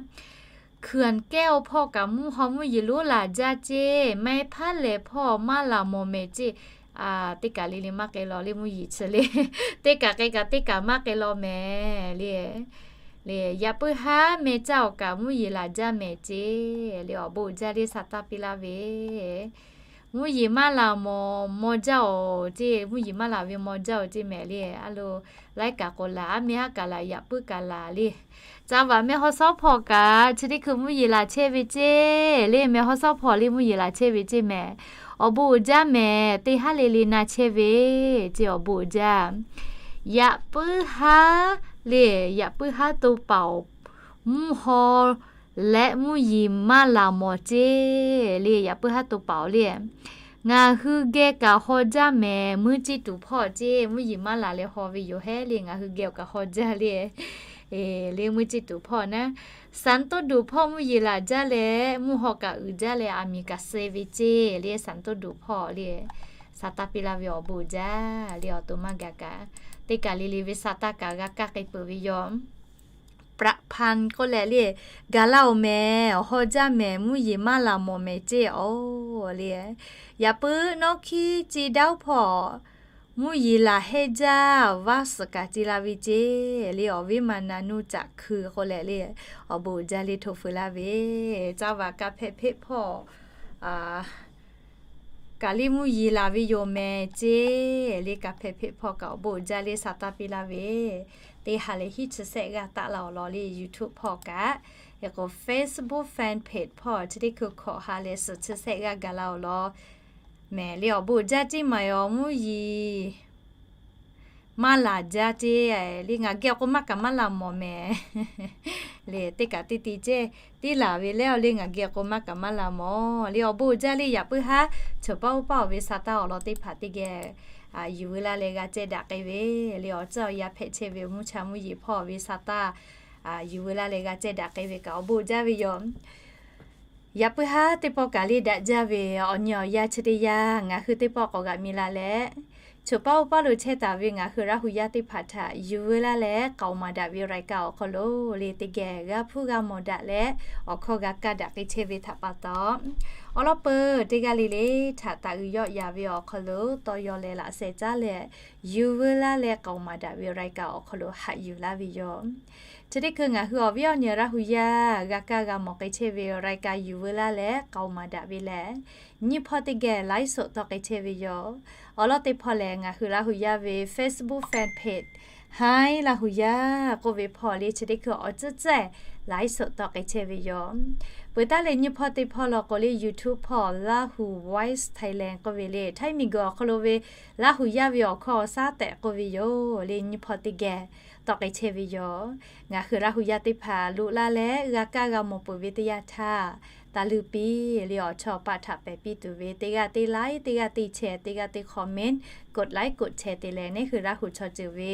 Hkui-anˍ kehˉ oˇ hpawˇ kaꞈ mvuhˇ haw mvuhˇ yeˬ lonˉ laˬ jaˇ ceˇ. Meh hpaˉ lehˬ hpawˇ maˇ laˬ mawˬ mehˍ ceˇ. Teˇ kaꞈ le le maˇ k'ai law le mvuhˇ yeˬ chi le. Teˇ kaꞈ k'ai kaꞈ teˇ kaꞈ maˇ k'ai law mehˍ le. Le yaꞈ puiˉ haˉ meh caˇ awˬ kaꞈ mvuhˇ yeˬ laˬ jaˇ mehˍ ceˇ. Le awˬ bon uiˍ jaˇ le saˍ taˇ piˇ laˇ ve mvuhˇ yeˬ maˇ laˬ mawˬ maw jaˇ oˬ ceˇ. Mvuhˇ yeˬ maˇ laˬ ve maw jaˇ oˬ ceˇ mehˍ le. A loˬ, laiˉ kaꞈ k'o laˬ, aˉ meh haˉ kaꞈ laˬ, yaꞈ puiˉ kaꞈ laˬ le. Caˇ vaꞈ meh haw shawˉ hpawˇ kaꞈ chi teˇ hkui mvuhˇ yeˬ laˬ chehˇ ve ceˇ le. Meh haw shawˉ hpawˇ le mvuhˇ yeˬ laˬ chehˇ ve ceˇ mehˍ. Awˬ bon uiˍ jaˇ mehˍ. Teˇ haˉ le le na chehˇ ve ceˇ. Awˬ bon uiˍ jaˇ. Yaꞈ puiˉ haˉ le, yaꞈ puiˉ haˉ to paˍ oˬ, mvuhˇ haw leh mvuhˇ yeˬ maˇ laˬ mawˬ ceˇ le. Yaꞈ puiˉ haˉ to paˍ oˬ le, ngaˬ hui geh kaꞈ haw jaˇ mehˍ. Muiˇ ciˇ tuˬ hpawˇ ceˇ mvuhˇ yeˬ maˇ laˬ leh haw ve yoˬ hehˉ le. Ngaˬ hui geh awˬ kaꞈ haw jaˇ le. Le muiˇ ciˇ tuˬ hpawˇ naˉ, saˍ toˆ duˬ hpawˇ mvuhˇ yeˬ laˬ jaˇ leh mvuhˇ haw kaꞈ uiˍ jaˇ leh aˬ miˍ kaꞈ suh ve ceˇ le. Saˍ toˆ duˬ hpawˇ le, saˍ taˇ piˇ laˇ ve awˬ bon uiˍ jaˇ le. Awˬ to maˇ gaˬ kaꞈ teˇ kaꞈ le le ve saˍ taˇ kaꞈ g'a kaˇ k'ai peuˬ ve yoˬ. ประพันธ์ k'oˆ leh le, gaˬ laˇ oˬ mehˍ, awˬ haw jaˇ mehˍ, mvuhˇ yeˬ maˇ laˬ mawˬ mehˍ ceˇ oˬ le. Yaꞈ puiˉ nawˉ hkiˉ ci daˇ oˇ hpawˇ Mvuhˇ yeˬ laˬ hehnˇ jaˇ vaˇ suhˍ kaꞈ te la ve ceˇ le. Awˬ viˉ ma na nuˇ caꞈ hkui k'oˆ leh le, awˬ bon uiˍ jaˇ le hto feu laˇ ve, caˇ va ka hpehꞈ hpeˆ hpawˇ kaꞈ le mvuhˇ yeˬ laˬ ve yoˬ mehˍ ceˇ le. Ka hpehꞈ hpeˆ hpawˇ kaꞈ awˬ bon uiˍ jaˇ le sa taˇ piˇ laˇ ve, teˇ ha leh hiˉ chi sehˆ g'aˇ taˆ la awˬ lawn le YouTube hpawˇ kaꞈ, hk'e k'o Facebook fan page hpawˇ chi teˇ hkui hkawꞈ ha leh suhˍ chi sehˆ g'aˇ gaˬ la awˬ lawn mehˍ le. Awˬ bon uiˍ jaˇ ceˇ maˍ awˬ mvuhˇ yeˬ maˇ laˬ jaˇ ceˇ le. Ngaˬ geh awˬ k'o maˇ kaꞈ maˇ laˬ mawˬ mehˍ le. Teˇ kaꞈ teˇ te ceˇ, teˇ laˬ ve leh awˬ le ngaˬ geh awˬ k'o maˇ kaꞈ maˇ laˬ mawˬ le. Awˬ bon uiˍ jaˇ le. Yaꞈ puiˉ haˉ chawˬ paˇ oˇ paˇ awˬ ve sa taˇ awˬ lawn teˇ hpaˍ teˇ geh yuˬ veu laˇ leh g'a ceh daꞈ k'ai ve le. Awˬ tcuhˉ awˬ yaˇ hpehꞈ chehˇ ve mvuhˇ cha mvuhˇ yeˬ hpawˇ awˬ ve sa taˇ yuˬ veu laˇ leh g'a ceh daꞈ k'ai ve kaꞈ awˬ bon uiˍ jaˇ ve yoˬ. Yaꞈ puiˉ haˉ teˇ pawˆ kaꞈ le daꞈ jaˇ ve awˬ nyi awˬ yaˇ chi teˇ yanˇ ngaˬ hui teˇ pawˆ k'awꞈ g'aꞈ mi la leh, chawˬ paˇ oˇ paˇ lo chehˇ taˍ ve ngaˬ hui Laˇ hu yaˇ teˇ hpaˍ htaꞈ yuˬ veu laˇ leh k'aoˍ maˍ daꞈ ve รายการ awˬ hk'aw lo le teˇ geh g'a hpuˇ g'a mawˬ daꞈ leh awˬ hkawˇ g'a kaˇ daꞈ k'ai chehˇ ve htaꞈ pa taw, awˬ lawn peuˬ teˇ g'aˇ le le htaꞈ taˍ uiˍ yawˆ yan ve awˬ hk'aw lo tawˇ yaw leh laꞈ sheh caˉ leh yuˬ veu laˇ leh k'aoˍ maˍ daꞈ ve รายการ awˬ hk'aw lo haꞈ yuˬ laˇ ve yoˬ. Chi teˇ hkui ngaˬ hui awˬ viˉ awˬ nyi Laˇ hu yaˇ g'a kaˇ g'a mawˬ k'ai chehˇ ve รายการ yuˬ veu laˇ leh k'aoˍ maˍ daꞈ ve lehˬ, nyiˇ hpawˇ teˇ geh ไลฟ์สด tawˆ k'ai chehˇ ve yoˬ. Awˬ lawn teˇ hpawˇ lehˬ ngaˬ hui Laˇ hu yaˇ ve Facebook fan page Hi Laˇ hu yaˇ k'oˆ ve hpawˇ le chi teˇ hkui awˬ tcuhˉ tcuhˉ ไลฟ์สด tawˆ k'ai chehˇ ve yoˬ. Peuˬ taˉ leh nyiˇ hpawˇ teˇ hpawˇ law k'o le YouTube hpawˇ Lahu Voice Thailand k'oˆ ve le Htaiˇ miˬguiˬ awˬ hk'aw lo ve Laˇ hu yaˇ ve awˬ hkawˇ awˬ shaˉ tehꞈ k'oˆ ve yoˬ le nyiˇ hpawˇ teˇ geh tawˆ k'ai chehˇ ve yoˬ. Ngaˬ hui Laˇ hu yaˇ teˇ hpaˍ loꞈ la leh g'a kaˇ g'a mawˬ peuˬ ve teˇ yanˇ htaˇ, taˇ luˇ piˇ le awˬ chawˇ awˬ paˆ htaꞈ pehˬ piˇ tuˬ ve teˇ g'aˇ teˇ like, teˇ g'aˇ teˇ share, teˇ g'aˇ teˇ comment, กดไลค์ กดแชร์ te leh neˇ hui Laˇ hu chaw ceuˬ ve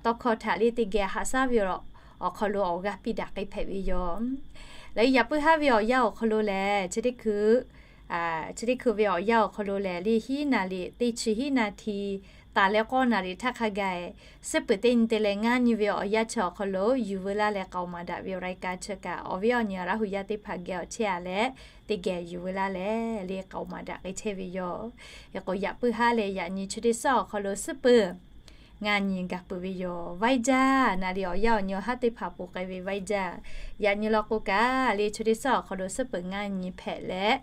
tawˇ hkawˇ htaꞈ le teˇ geh haꞈ shaˉ ve awˬ hk'aw lo awˬ g'aˇ piˇ daꞈ k'ai hpehꞈ ve yoˬ. Leh yaꞈ puiˉ haˉ ve awˬ yanˇ awˬ hk'aw lo lehˬ chi teˇ hkui chi teˇ hkui ve awˬ yanˇ awˬ hk'aw lo lehˬ le hiˉ naˍ riˍ teˇ chi hiˉ naˍ hti taˍ leh k'awˇ naˍ riˍ htaˇ hk'a gaˬ, suhˉ peuˬ teˇ nyi te leh ngaˇ nyi ve awˬ yanˇ chi awˬ hk'aw lo yuˬ veu laˇ leh k'aoˍ maˍ daꞈ ve รายการ chi kaꞈ awˬ viˉ awˬ nyi Laˇ hu yaˇ teˇ hpaˍ geh awˬ chehˇ a leh teˇ geh yuˬ veu laˇ leh le k'aoˍ maˍ daꞈ k'ai chehˇ ve yoˬ. Hk'e k'o yaꞈ puiˉ haˉ leh yaꞈ nyi chi teˇ suhˉ awˬ hk'aw lo suhˉ peuˬ ngaˇ nyi gaˬ peuˬ ve yoˬ. Vaiˇ jaˇ naˍ riˍ awˬ yanˇ awˬ nyi awˬ haˉ teˇ hpaˍ poˬ k'ai ve vaiˇ jaˇ. Yaꞈ nyi law k'o kaꞈ le chi teˇ suhˉ awˬ hk'aw lo suhˉ peuˬ ngaˇ nyi hpehꞈ leh,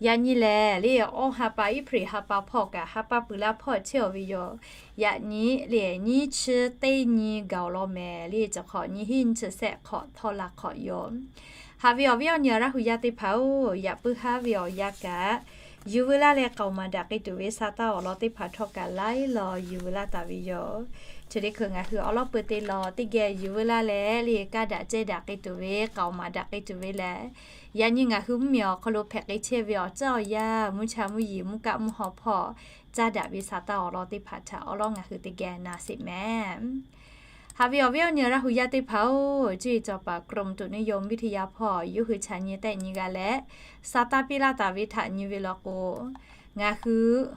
yaꞈ nyi lehˬ le awˇ ha pa April ha pa hpawˇ kaꞈ ha pa peuˬ laˇ hpawˇ chehˇ awˬ ve yoˬ. Yaꞈ nyi le nyiˇ chi teˇ nyi gaˬ awˬ lawn mehˍ le, chi hk'awꞈ nyiˇ hiˉ nyiˇ chi shehˆ hk'awꞈ htawˇ la hk'awꞈ yoˬ. Haꞈ ve awˬ viˉ awˬ nyi Laˇ hu yaˇ teˇ hpaˍ-oˬ, yaꞈ puiˉ haˉ ve awˬ yanˇ kaꞈ yuˬ veu laˇ leh k'aoˍ maˍ daꞈ k'ai tuˬ ve sa taˇ awˬ lawn teˇ hpaˍ htawˇ kaꞈ laiˉ law yuˬ veu laˇ taˍ ve yoˬ. Chi teˇ hkui ngaˬ hui awˬ lawn peuˬ te law teˇ geh yuˬ veu laˇ leh le kaˇ daꞈ cehˇ daꞈ k'ai tuˬ ve k'aoˍ maˍ daꞈ k'ai tuˬ ve lehˬ, yaꞈ nyi ngaˬ hui mvuhˇmiˬ awˬ hk'aw lo hpehꞈ k'ai chehˇ ve awˬ tcuhˉ awˬ yanˇ mvuhˇ cha mvuhˇ yeˬ mvuhˇ kaˆ mvuhˇ haw hpawˇ caˇ daꞈ ve sa taˇ awˬ lawn teˇ hpaˍ htaꞈ awˬ lawn ngaˬ hui teˇ geh na sheˍ mehˍ. Haꞈ ve awˬ viˉ awˬ nyi Laˇ hu yaˇ teˇ hpaˍ-oˬ, cuˇ yiˍ cawˬ paˍ กรมอุตุนิยมวิทยา hpawˇ yawˇ hui chaꞈ nyi tehˆ nyi g'a leh, sa taˇ piˇ laˇ taˍ ve htaꞈ nyi ve law k'o, ngaˬ hui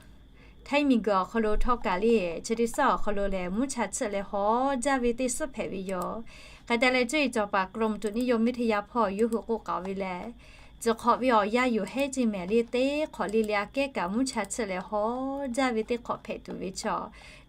Htaiˇ miˬguiˬ awˬ hk'aw lo htawˇ kaꞈ le chi teˇ suhˉ awˬ hk'aw lo lehˬ mvuhˇ cha chiˆ leh haw jaˇ ve teˇ suhˉ hpehꞈ ve yoˬ. Hk'e te leh cuˇ yiˍ cawˬ paˍ กรมอุตุนิยมวิทยา hpawˇ yawˇ hui k'oˆ k'aoˍ ve lehˬ, ciˬ hk'awꞈ ve awˬ yanˇ yoˬ hehˉ ceˇ mehˍ le, teˇ hk'awꞈ le le aꞈ kehˉ kaꞈ mvuhˇ cha chiˆ leh haw jaˇ ve teˇ hk'awꞈ hpehꞈ tuˬ ve chaw,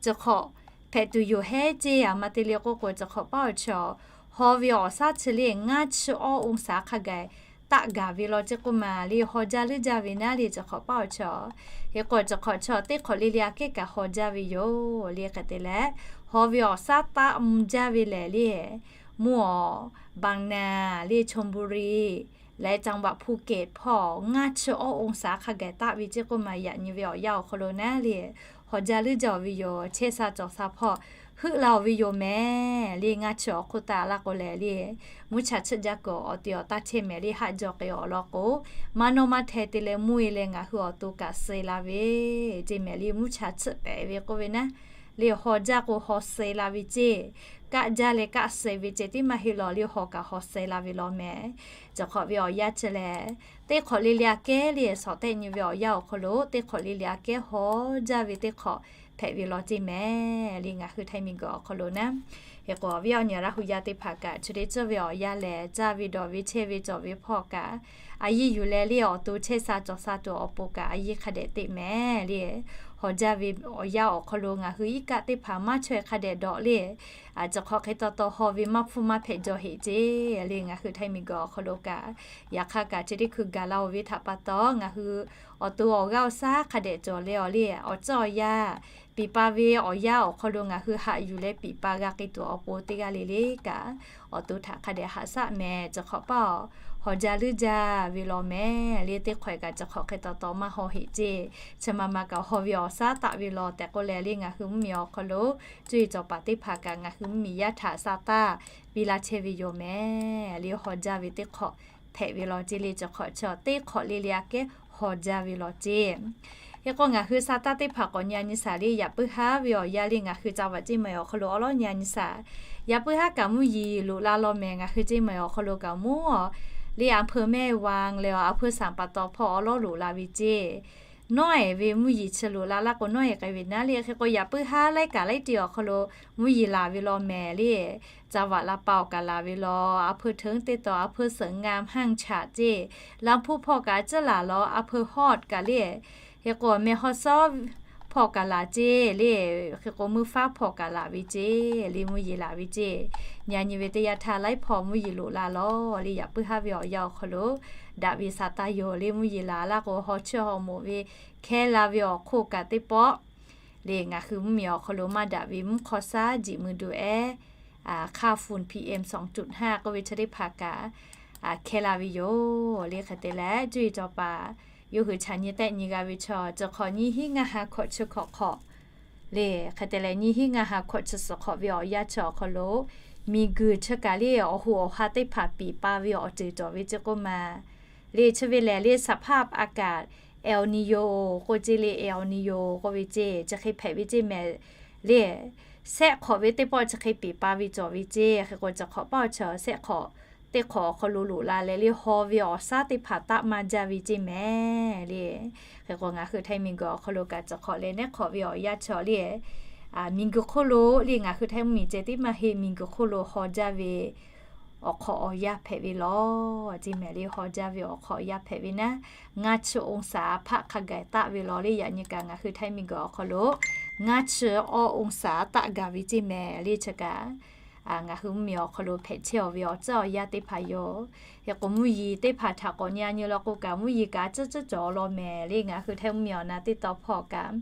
ciˬ hk'awꞈ hpehꞈ tuˬ yoˬ hehˉ ceˇ. A ma te le k'oˆ k'o, ciˬ hk'awꞈ paˉ awˬ chaw haw ve awˬ shaˉ chi le ngaˇ chi awˇ องศา hk'a gaˬ taˆ gaˬ ve law ceˇ k'oˆ ma le, haw jaˇ leuˉ jaˇ ve naˉ le ciˬ hk'awꞈ paˉ awˬ chaw. Hk'e k'o ciˬ hk'awꞈ chaw teˇ hk'awꞈ le le aꞈ kehˉ kaꞈ haw jaˇ ve yoˬ le. Hk'e te leh, haw ve awˬ shaˉ taˆ mvuh jaˇ ve lehˬ le, mvuh awˬ บางนา le, ชลบุรี leh จังหวัดภูเก็ต hpawˇ ngaˇ chi awˇ องศา hk'a gaˬ taˆ ve ceˇ k'oˆ ma, yaꞈ nyi ve awˬ yanˇ awˬ hk'aw lo naˉ le haw jaˇ leuˉ jaˇ ve yoˬ. Chehˇ sha cawˬ sha hpawˇ heuˆ la-oˬ ve yoˬ mehˍ le. Ngaˇ chi awˬ hk'oˆ taˆ laˇ k'o lehˬ le, mvuhˇ cha chiˆ jaˇ kuiˬ awˬ te awˬ taˇ chehˇ mehˍ le. Haˆ jaw k'ai awˬ lawn k'o, maˇ nawˇ maˇ hteh te leh mvuhˇ e leh ngaˬ hui awˬ to kaꞈ suh la ve ceˇ mehˍ le. Mvuhˇ cha chiˆ pehꞈ ve k'oˆ ve naˉ le, haw jaˇ k'o haw suh la ve ceˇ, kaˆ jaˇ leh kaˆ suh ve ceˇ, teˇ maˇ heˆ lawˬ le haw kaꞈ haw suh la ve law mehˍ. Ciˬ hk'awꞈ ve awˬ yanˇ chi lehˬ, teˇ hk'awꞈ le le aꞈ kehˉ le, shawˍ tehˆ nyi ve awˬ yanˇ awˬ hk'aw lo teˇ hk'awꞈ le le aꞈ kehˉ haw jaˇ ve teˇ hk'awꞈ hpehꞈ ve law ceˇ mehˍ le. Ngaˬ hui Htaiˇ miˬguiˬ awˬ hk'aw lo naˉ, hk'e k'o awˬ viˉ awˬ nyi Laˇ hu yaˇ teˇ hpaˍ kaꞈ chi te tcuhˇ ve awˬ yanˇ lehˬ, caˇ ve dawˬ ve chehˇ ve cawˬ ve hpawˇ kaꞈ a yiˇ yuˬ leh le, awˬ to chehˇ sha cawˬ sha tuˬ awˬ pon kaꞈ a yiˇ hk'a dehꞈ teꞈ mehˍ le. haw jaˇ ve awˬ yanˇ awˬ hk'aw lo ngaˬ hui iˉ kaˆ teˇ hpaˍ maˇ chaweh hk'a dehꞈ dawꞈ le. Aˬ, chi hk'awꞈ hk'e taw taw haw ve maˇ hpfuhˇ maˇ hpehꞈ jaw heꞈ ceˇ le. Ngaˬ hui Htaiˇ miˬguiˬ awˬ hk'aw lo kaꞈ, yaꞈ hk'aˇ kaꞈ chi teˇ hkui gaˬ la-oˬ ve htaꞈ pa taw, ngaˬ hui awˬ to awˬ g'aˇ awˬ shaˉ hk'a dehꞈ cawˬ leh awˬ le, awˬ tcuhˉ awˬ yanˇ, piˍ pa ve awˬ yanˇ awˬ hk'aw lo ngaˬ hui haꞈ yuˬ leh piˍ pa g'a k'ai tuˬ awˬ pon teˇ g'aˇ le le kaꞈ, awˬ to htaꞈ hk'a dehꞈ haꞈ shaˆ mehˍ. Chi hk'awꞈ paˆ-oˬ, haw jaˇ leuˉ jaˇ ve law mehˍ le. Teˇ hk'awꞈ kaꞈ chi hk'awꞈ hk'e taw taw maˇ haw heꞈ ceˇ. Chi ma ma kaꞈ haw ve awˬ shaˉ taˆ ve law tehꞈ k'oˆ leh le, ngaˬ hui mvuhˇmiˬ awˬ hk'aw lo cuˇ yiˍ cawˬ paˍ teˇ hpaˍ kaꞈ ngaˬ hui mvuhˇmiˬ yaˇ htaꞈ shaˍ taˇ piˇ laˇ chehˇ ve yoˬ mehˍ le. Haw jaˇ ve teˇ hk'awꞈ hpehꞈ ve law ceˇ le. Chi hk'awꞈ chi teˇ hk'awꞈ le le aꞈ kehˉ haw jaˇ ve law ceˇ. Hk'e k'o, ngaˬ hui shaˍ taˇ teˇ hpaˍ k'awꞈ nyi a nyi shaˍ le, yaꞈ puiˉ haˉ ve awˬ yanˇ le ngaˬ hui ca vaꞈ ceˇ maˬ awˬ hk'aw lo awˉ lawˉ nyi a nyi shaˍ. Yaꞈ puiˉ haˉ kaꞈ mvuhˇ yeˬ loꞈ la law mehˍ. Ngaˬ hui ceˇ maˬ awˬ hk'aw lo kaꞈ mvuhˇ le, a hpeu mehˆ wa leh a hpeu sanˍ pa taw hpawˇ awˉ lawˉ loꞈ la ve ceˇ. Nawˉ-ehˍ ve mvuhˇ yeˬ chi loꞈ la laˇ k'o nawˉ-ehˍ k'ai ve naˉ le. Hk'e k'o, yaꞈ puiˉ haˉ laiˉ kaꞈ laiˉ te awˬ hk'aw lo mvuhˇ yeˬ laˬ ve law mehˍ le. Ca vaꞈ la pa awˬ kaꞈ laˬ ve law, a hpeu hteunˉ teˇ taw a hpeu suhˍ ngaˇ hang chaꞈ ceˇ. Laˇ hpuˇ hpawˇ kaꞈ a ciˉ laˬ law, a hpeu hawˉ kaꞈ le. Hk'e k'o, meh hawˉ sawˉ hpawˇ kaꞈ laˬ ceˇ le. Hk'e k'o, meuˇ faˉ hpawˇ kaꞈ laˬ ve ceˇ le, mvuhˇ yeˬ laˬ ve ceˇ. Nyi a nyi ve teˇ yanˇ htaˇ laiˉ hpawˇ mvuhˇ yeˬ loꞈ la law le, yaꞈ puiˉ haˉ ve awˬ yanˇ awˬ hk'aw lo daꞈ ve shaˍ taˇ yoˬ le. Mvuhˇ yeˬ laˬ laˇ k'o, haw chiˇ haw moˍ ve hkehˇ la ve awˬ hk'oˆ kaꞈ teˇ pawˆ le, ngaˬ hui mvuhˇmiˬ awˬ hk'aw lo maˇ daꞈ ve mvuhˇ hk'aw shaˉ jiꞈ mui duˬ ehˉ, hk'aˇ fun P M sawˍ tuꞈ haˇ k'oˆ ve chi teˇ hpaˍ kaꞈ hkehˇ la ve yoˬ le. Hk'e te leh, cuˇ yiˍ cawˬ paˍ yawˇ hui chaꞈ nyi tehˆ nyi g'a ve chaw, chi hk'awꞈ nyiˇ hinˉ ngaˇ ha hkawꞈ chi hkawꞈ hk'awꞈ le, hk'e te leh nyiˇ hinˉ ngaˇ ha hkawꞈ chi suhˍ hk'awꞈ ve awˬ yanˇ chi awˬ hk'aw lo, miˬguiˬ chi kaꞈ le awˬ hoꞈ awˬ ha teˇ hpaˍ piˍ pa ve awˬ ceuˬ cawˬ ve ceˇ k'oˆ ma le. Chi ve lehˬ le สภาพอากาศ El Niño k'oˆ ceˇ le, El Niño k'oˆ ve ceˇ, chi hk'e hpehꞈ ve ceˇ mehˍ le. Sehˆ hk'awꞈ ve teˇ pawˆ chi hk'e piˍ pa ve cawˬ ve ceˇ. Hk'e k'o, chi hk'awꞈ paˆ awˬ chi sehˆ hk'awꞈ teˇ hk'awꞈ awˬ hk'aw lo loꞈ la leh le, haw ve awˬ shaˉ teˇ hpaˍ taˆ maˇ jaˇ ve ceˇ mehˍ le. Hk'e k'o, ngaˬ hui Htaiˇ miˬguiˬ awˬ hk'aw lo kaꞈ chi hk'awꞈ leh nehˉ hk'awꞈ ve awˬ yanˇ chi le, miˬguiˬ hk'oˆ lo le ngaˬ hui Htaiˇ mvuhˇmiˬ ceh tiˉ maˇ heˆ, miˬguiˬ hk'oˆ lo haw jaˇ ve awˬ hk'awꞈ awˬ yanˇ hpehꞈ ve law ceˇ mehˍ le. Haw jaˇ ve awˬ hk'awꞈ awˬ yanˇ hpehꞈ ve naˉ, ngaˇ chi องศา hpaˆ hk'a gaˬ taˆ ve law le. Yaꞈ nyi kaꞈ ngaˬ hui Htaiˇ miˬguiˬ awˬ hk'aw lo ngaˇ chi awˇ องศา taˆ gaˬ ve ceˇ mehˍ le. Chi kaꞈ ngaˬ hui mvuhˇmiˬ awˬ hk'aw lo hpehꞈ chehˇ-aˬ ve awˬ tcuhˉ awˬ yanˇ teˇ hpaˍ yoˬ. Hk'e k'o, mvuhˇ yeˬ teˇ hpaˍ htaꞈ k'awꞈ nyi a nyi law k'o kaꞈ, mvuhˇ yeˬ kaꞈ a ciˉ ciˉ cawˬ law mehˍ le. Ngaˬ hui Htaiˇ mvuhˇmiˬ awˬ na teˇ taw hpawˇ kaꞈ,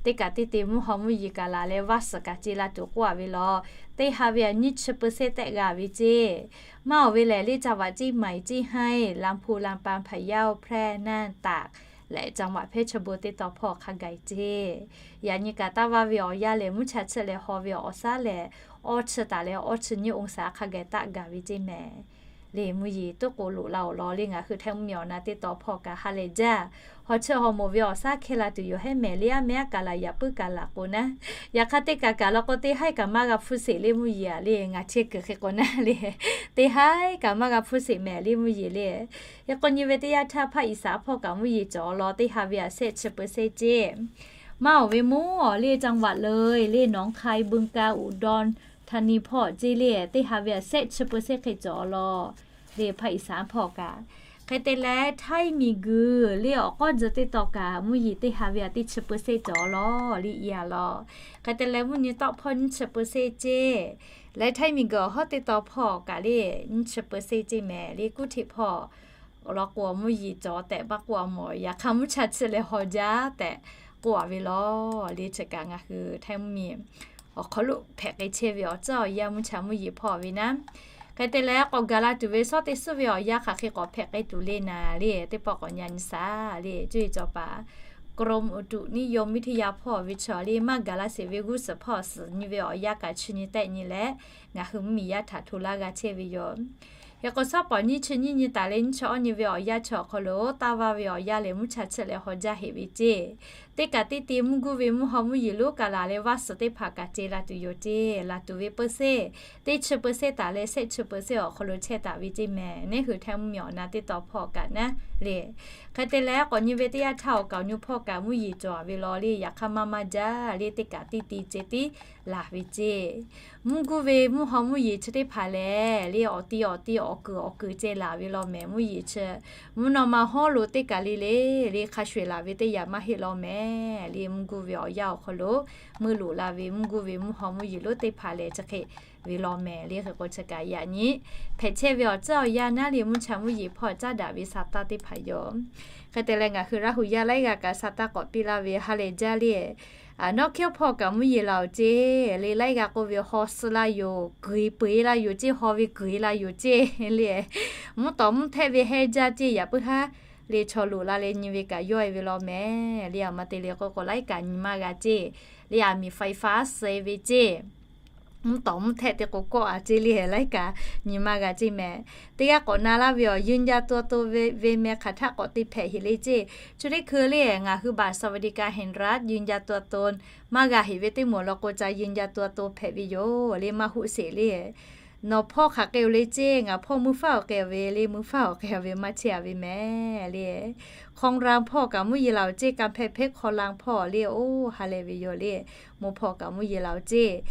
teˇ kaꞈ teˇ te mvuhˇ haw mvuhˇ yeˬ kaꞈ laˬ leh vaˇ suhˍ kaꞈ ce la tuˬ k'oˆ a ve law, teˇ ha ve aꞈ nyiˇ chi เปอร์เซ็นต์ tehˆ g'a ve ceˇ. Maˇ awˬ ve lehˬ le, จังหวัดเชียงใหม่ เชียงราย ลำพูน ลำปาง พะเยา แพร่ น่าน ตาก leh จังหวัดเพชรบูรณ์ teˇ taw hpawˇ hk'a gaˬ ceˇ. Yaꞈ nyi kaꞈ taˇ vaˇ ve awˬ yanˇ lehˬ, mvuhˇ cha chiˇ leh haw ve awˬ shaˉ lehˬ, awˇ chi taˍ leh awˇ chi nyiˇ องศา hk'a gaˬ taˆ gaˬ ve ceˇ mehˍ le. Mvuhˇ yeˬ tuˉ k'o loꞈ la-oˬ law le, ngaˬ hui Htaiˇ mvuhˇmiˬ awˬ na teˇ taw hpawˇ kaꞈ ha lehˬ jaˇ. Haw chi haw moˍ ve awˬ shaˉ hkehˇ la tuˬ yoˬ hehˉ mehˍ le. A mehˉ a kaˍ laˬ yaꞈ puiˉ kaˍ laˬ k'o naˉ, yaꞈ hk'aˇ teˇ kaꞈ kaꞈ law k'o, teˇ haiˉ kaꞈ maˇ g'a hpuˇ sheˍ le. Mvuhˇ yeˬ aꞈ le, ngaˬ chehˇ kuiˬ hk'e k'o naˉ le, teˇ haiˉ kaꞈ maˇ g'a hpuˇ sheˍ mehˍ le mvuhˇ yeˬ le. Hk'e k'o, nyi ve teˇ yanˇ htaˇ hpaˆ iˍ saˍ hpawˇ kaꞈ mvuhˇ yeˬ cawˬ law, teˇ ha ve aꞈ shehˆ chi เปอร์เซ็นต์ ceˇ. Maˇ awˬ ve mvuhˇ awˬ le จังหวัดเลย le หนองคาย บึงกาฬ อุดรธานี hpawˇ ceˇ le, teˇ ha ve aꞈ shehˆ chi เปอร์เซ็นต์ hk'e cawˬ law le, hpaˆ iˍ saˍ hpawˇ kaꞈ. Hk'e te leh Htaiˇ miˬguiˬ le awˬ k'awˇ tzuh teˇ taw kaꞈ mvuhˇ yeˬ teˇ ha ve aꞈ teˇ chi เปอร์เซ็นต์ cawˬ law le, iˉ a law. Hk'e te leh mvuhˇ nyi tawˆ hpawˇ nyiˇ chi เปอร์เซ็นต์ ceˇ. Leh Htaiˇ miˬguiˬ awˬ hawˉ teˇ taw hpawˇ kaꞈ le nyiˇ chi เปอร์เซ็นต์ ceˇ mehˍ le. Kuˇ hteꞈ hpawˇ awˬ lawn k'o, mvuhˇ yeˬ cawˬ tehꞈ maˇ k'oˆ a mawˬ, yaꞈ hk'aˇ mvuhˇ cha chiˇ leh haw jaˇ tehꞈ k'oˆ a ve law le. Chi kaꞈ ngaˬ hui Htaiˇ mvuhˇmiˬ awˬ hk'aw lo hpehꞈ k'ai chehˇ ve awˬ tcuhˉ awˬ yanˇ mvuhˇ cha mvuhˇ yeˬ hpawˇ ve naˉ. Hk'e te leh, k'awꞈ gaˬ la tuˬ ve shawˉ teˇ suhˉ ve awˬ yanˇ hk'aˬ hk'e k'awꞈ hpehꞈ k'ai tuˬ le naˍ le, teˇ pawˆ k'awꞈ nyi a nyi shaˍ le. Cuˇ yiˍ cawˬ paˍ กรมอุตุนิยมวิทยา hpawˇ ve chaw le maˇ gaˬ la sheˍ ve g'uˇ suhˍ hpawˇ suhˍ nyi ve awˬ yanˇ kaꞈ chi nyi tehˆ nyi leh, ngaˬ hui mvuhˇmiˬ yaˇ htaꞈ hto laˇ g'a chehˇ ve yoˬ. Hk'e k'o, shawˉ pawˍ nyiˇ chi nyiˇ nyi taˍ leh nyiˇ chi awˇ nyi ve awˬ yanˇ chi awˬ hk'aw lo taˇ vaˇ ve awˬ yanˇ lehˬ, mvuhˇ cha chiˇ leh haw jaˇ heꞈ ve ceˇ. Teˇ kaꞈ teˇ te mvuhˇ guˇ ve mvuhˇ haw mvuhˇ yeˬ lonˉ kaꞈ laˬ leh vaˇ suhˍ teˇ hpaˍ kaꞈ ce la tuˬ yoˬ ceˇ. Laˬ tuˬ ve เปอร์เซ็นต์, teˇ chi เปอร์เซ็นต์ taˍ leh shehˆ chi เปอร์เซ็นต์ awˬ hk'aw lo chehˇ taˍ ve ceˇ mehˍ. Neˉ hui Htaiˇ mvuhˇmiˬ awˬ na teˇ taw hpawˇ kaꞈ naˉ le. Hk'e te leh, k'awꞈ nyi ve teˇ yanˇ htaˇ awˬ kaˍ awˬ nyu hpawˇ kaꞈ mvuhˇ yeˬ cawˬ ve law le, yaꞈ hk'aˇ maˇ maˇ jaˇ le, teˇ kaꞈ teˇ te ceh tiˉ laˬ ve ceˇ. Mvuhˇ guˇ ve mvuhˇ haw mvuhˇ yeˬ chi teˇ hpaˍ lehˬ le, awˬ ti awˬ ti awˬ kuiˬ awˬ kuiˬ ceh laˬ ve law mehˍ. Mvuhˇ yeˬ chi mvuhˇ naw ma hawˉ lo teˇ kaˬ le le le hk'a sho eˬ laˬ ve teˇ yanˇ maˇ heˆ law mehˍ le. Mvuhˇ guˇ ve awˬ yanˇ awˬ hk'aw lo meuˇ loꞈ la ve mvuhˇ guˇ ve mvuhˇ haw mvuhˇ yeˬ lonˉ teˇ hpaˍ lehˬ chi hk'e ve law mehˍ le. Hk'e k'o chi kaꞈ yaꞈ nyi hpehꞈ chehˇ ve awˬ tcuhˉ awˬ yanˇ naˉ le mvuhˇ cha mvuhˇ yeˬ hpawˇ caˉ daꞈ ve sa taˇ teˇ hpaˍ yoˬ. Hk'e te leh ngaˬ hui Laˇ huˍ yaˇ laiˉ g'aˇ kaꞈ sa taˇ k'awꞈ piˇ laˇ ve ha lehˬ jaˇ le. Nawˉ hkiaw hpawˇ kaꞈ mvuhˇ yeˬ laˬ oˬ ceˇ le. Laiˉ g'aˇ k'oˆ ve haw suh laˇ yoˬ, kuiˬ peuˬ e laˇ yoˬ ceˇ, haw ve kuiˬ e laˇ yoˬ ceˇ le. Mvuhˇ tawˍ mvuhˇ htehˆ ve hehnˇ jaˇ ceˇ, yaꞈ puiˉ haˉ le chaw loꞈ la leh nyi ve kaꞈ yawˇ e ve law mehˍ le. Aˬ ma te le k'oˆ k'o laiˉ kaꞈ nyi maˇ g'a ceˇ le. Aˬ miˍ faiˍ faˉ suh e ve ceˇ, mvuhˇ tawˍ mvuhˇ htehˆ te k'o kawˆ a ceˇ le. Laiˉ kaꞈ nyi maˇ g'a ceˇ mehˍ. Teˇ g'aˇ k'awꞈ na laˇ ve awˬ ยืนยันตัวตน ve mehˍ hk'aˬ htaˆ k'awꞈ te hpehꞈ heˍ le ceˇ. Chi teˇ hkui le ngaˬ hui บัตรสวัสดิการแห่งรัฐ ยืนยันตัวตน maˇ g'a heˍ ve teˇ moˍ law k'o ca ยืนยันตัวตน hpehꞈ ve yoˬ le. Maˇ hoˆ sheˍ le. Nawˬ hpawˇ hk'aˬ k'e oˬ le ceˇ, ngaˬ hpawˇ mvuhˇ faˉ awˬ k'e ve le, mvuhˇ faˉ awˬ k'e ve maˇ chehˇ a ve mehˍ le. Hkawˇ ranˇ hpawˇ kaꞈ mvuhˇ yeˬ laˬ oˬ ceˇ, กำแพงเพชร hkawˇ ranˇ hpawˇ le. Oˇ ha lehˬ ve yoˬ le. Mvuhˇ hpawˇ kaꞈ mvuhˇ yeˬ laˬ oˬ ceˇ,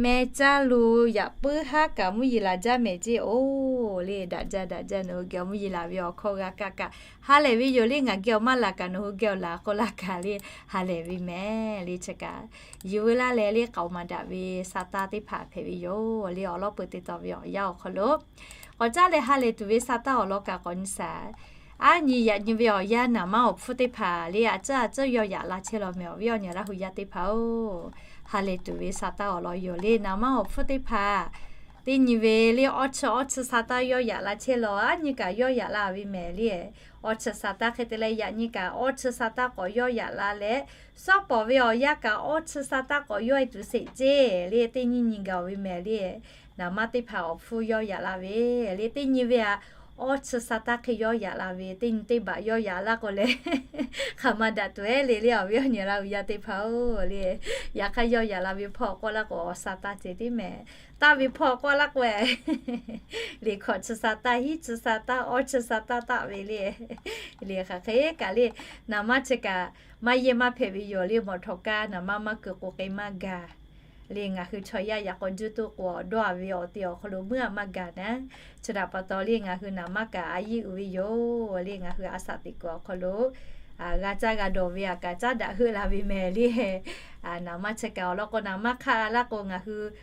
meh caˇ lo yaꞈ puiˉ haˉ kaꞈ mvuhˇ yeˬ laˬ jaˇ mehˍ ceˇ. Oˇ le daꞈ jaˇ daꞈ jaˇ, nawˬ hui geh mvuhˇ yeˬ laˬ ve awˬ hkawˇ g'a kaˇ kaꞈ ha lehˬ ve yoˬ le. Ngaˬ geh awˬ maˇ laˬ kaꞈ nawˬ hui geh awˬ laˬ k'oˆ laˇ kaꞈ le ha lehˬ ve mehˍ le. Chi kaꞈ yuˬ veu laˇ leh le k'aoˍ maˍ daꞈ ve sa taˇ teˇ hpaˍ hpehꞈ ve yoˬ le. Awˬ lawˉ peuˬ te taw ve awˬ yanˇ awˬ hk'aw lo k'awꞈ caˉ leh ha lehˬ tuˬ ve sa taˇ awˬ lawn kaꞈ k'awꞈ nyi shaˍ. Aˉ nyi yaꞈ nyi ve awˬ yanˇ naˍ manˇ awˬ hpfuhˇ teˇ hpaˍ le, a ciˉ a ciˉ yawˇ yaꞈ la chehˇ law mehˍ. Awˬ viˉ awˬ nyi Laˇ huˍ yaˇ teˇ hpaˍ-oˬ, ha lehˬ tuˬ ve sa taˇ awˬ lawn yoˬ le. Naˍ manˇ awˬ hpfuhˇ teˇ hpaˍ teˇ nyi ve le awˇ chi awˇ chi sa taˇ yawˇ yaꞈ la chehˇ law. Aˉ nyi kaꞈ yawˇ yaꞈ la ve mehˍ le. Awˇ chi sa taˇ hk'e te leh yaꞈ nyi kaꞈ awˇ chi sa taˇ k'awꞈ yawˇ yaꞈ la leh, suhˉ pawˍ ve awˬ yanˇ kaꞈ awˇ chi sa taˇ k'awꞈ yawˇ e tuˬ sheˍ ceˇ le. Teˇ nyiˇ nyi gaˬ ve mehˍ le. Naˍ manˇ teˇ hpaˍ awˬ hpfuhˇ yawˇ yaꞈ la ve le. Teˇ nyi ve a, awˇ chi sa taˇ hk'e yawˇ yaꞈ la ve, teˇ nyi teˇ baꞈ yawˇ yaꞈ laˇ k'o leh hk'aˬ ma daꞈ tuˬ ehˉ le le. Awˬ viˉ awˬ nyi Laˇ huˍ yaˇ teˇ hpaˍ-oˬ le, yaꞈ hk'aˇ yawˇ yaꞈ la ve hpawˇ k'oˆ laˇ k'o awˬ sa taˇ ceh tiˉ mehˍ. Taˇ ve hpawˇ k'oˆ laˇ k'o, liꞈ hkawꞈ chi sa taˇ, hiˉ chi sa taˇ, awˇ chi sa taˇ taˆ ve le. Liꞈ hk'aˬ hk'e kaꞈ le, naˍ manˇ chi kaꞈ maˇ yehˇ maˇ hpehꞈ ve yoˬ le. Mawˬ htawnˍ kaˇ naˍ manˇ maˇ keu k'o k'ai maˇ gaˬ le. Ngaˬ hui chaw yaˇ yaꞈ k'aw juˇ toˆ k'o dawˇ a ve awˬ te awˬ hk'aw lo meuˇ a maˇ gaˬ naˉ. Chi htaꞈ pa taw le ngaˬ hui naˍ manˇ kaꞈ a yiˇ uiˍ ve yoˬ le. Ngaˬ hui a shaꞈ teꞈ kuiˬ awˬ hk'aw lo g'a caˇ g'a dawˬ ve a kaꞈ caˉ daꞈ heuˆ la ve mehˍ le. Naˍ manˇ chi kaꞈ awˬ lawn k'o naˍ manˇ hk'aˆ a laˇ k'o ngaˬ hui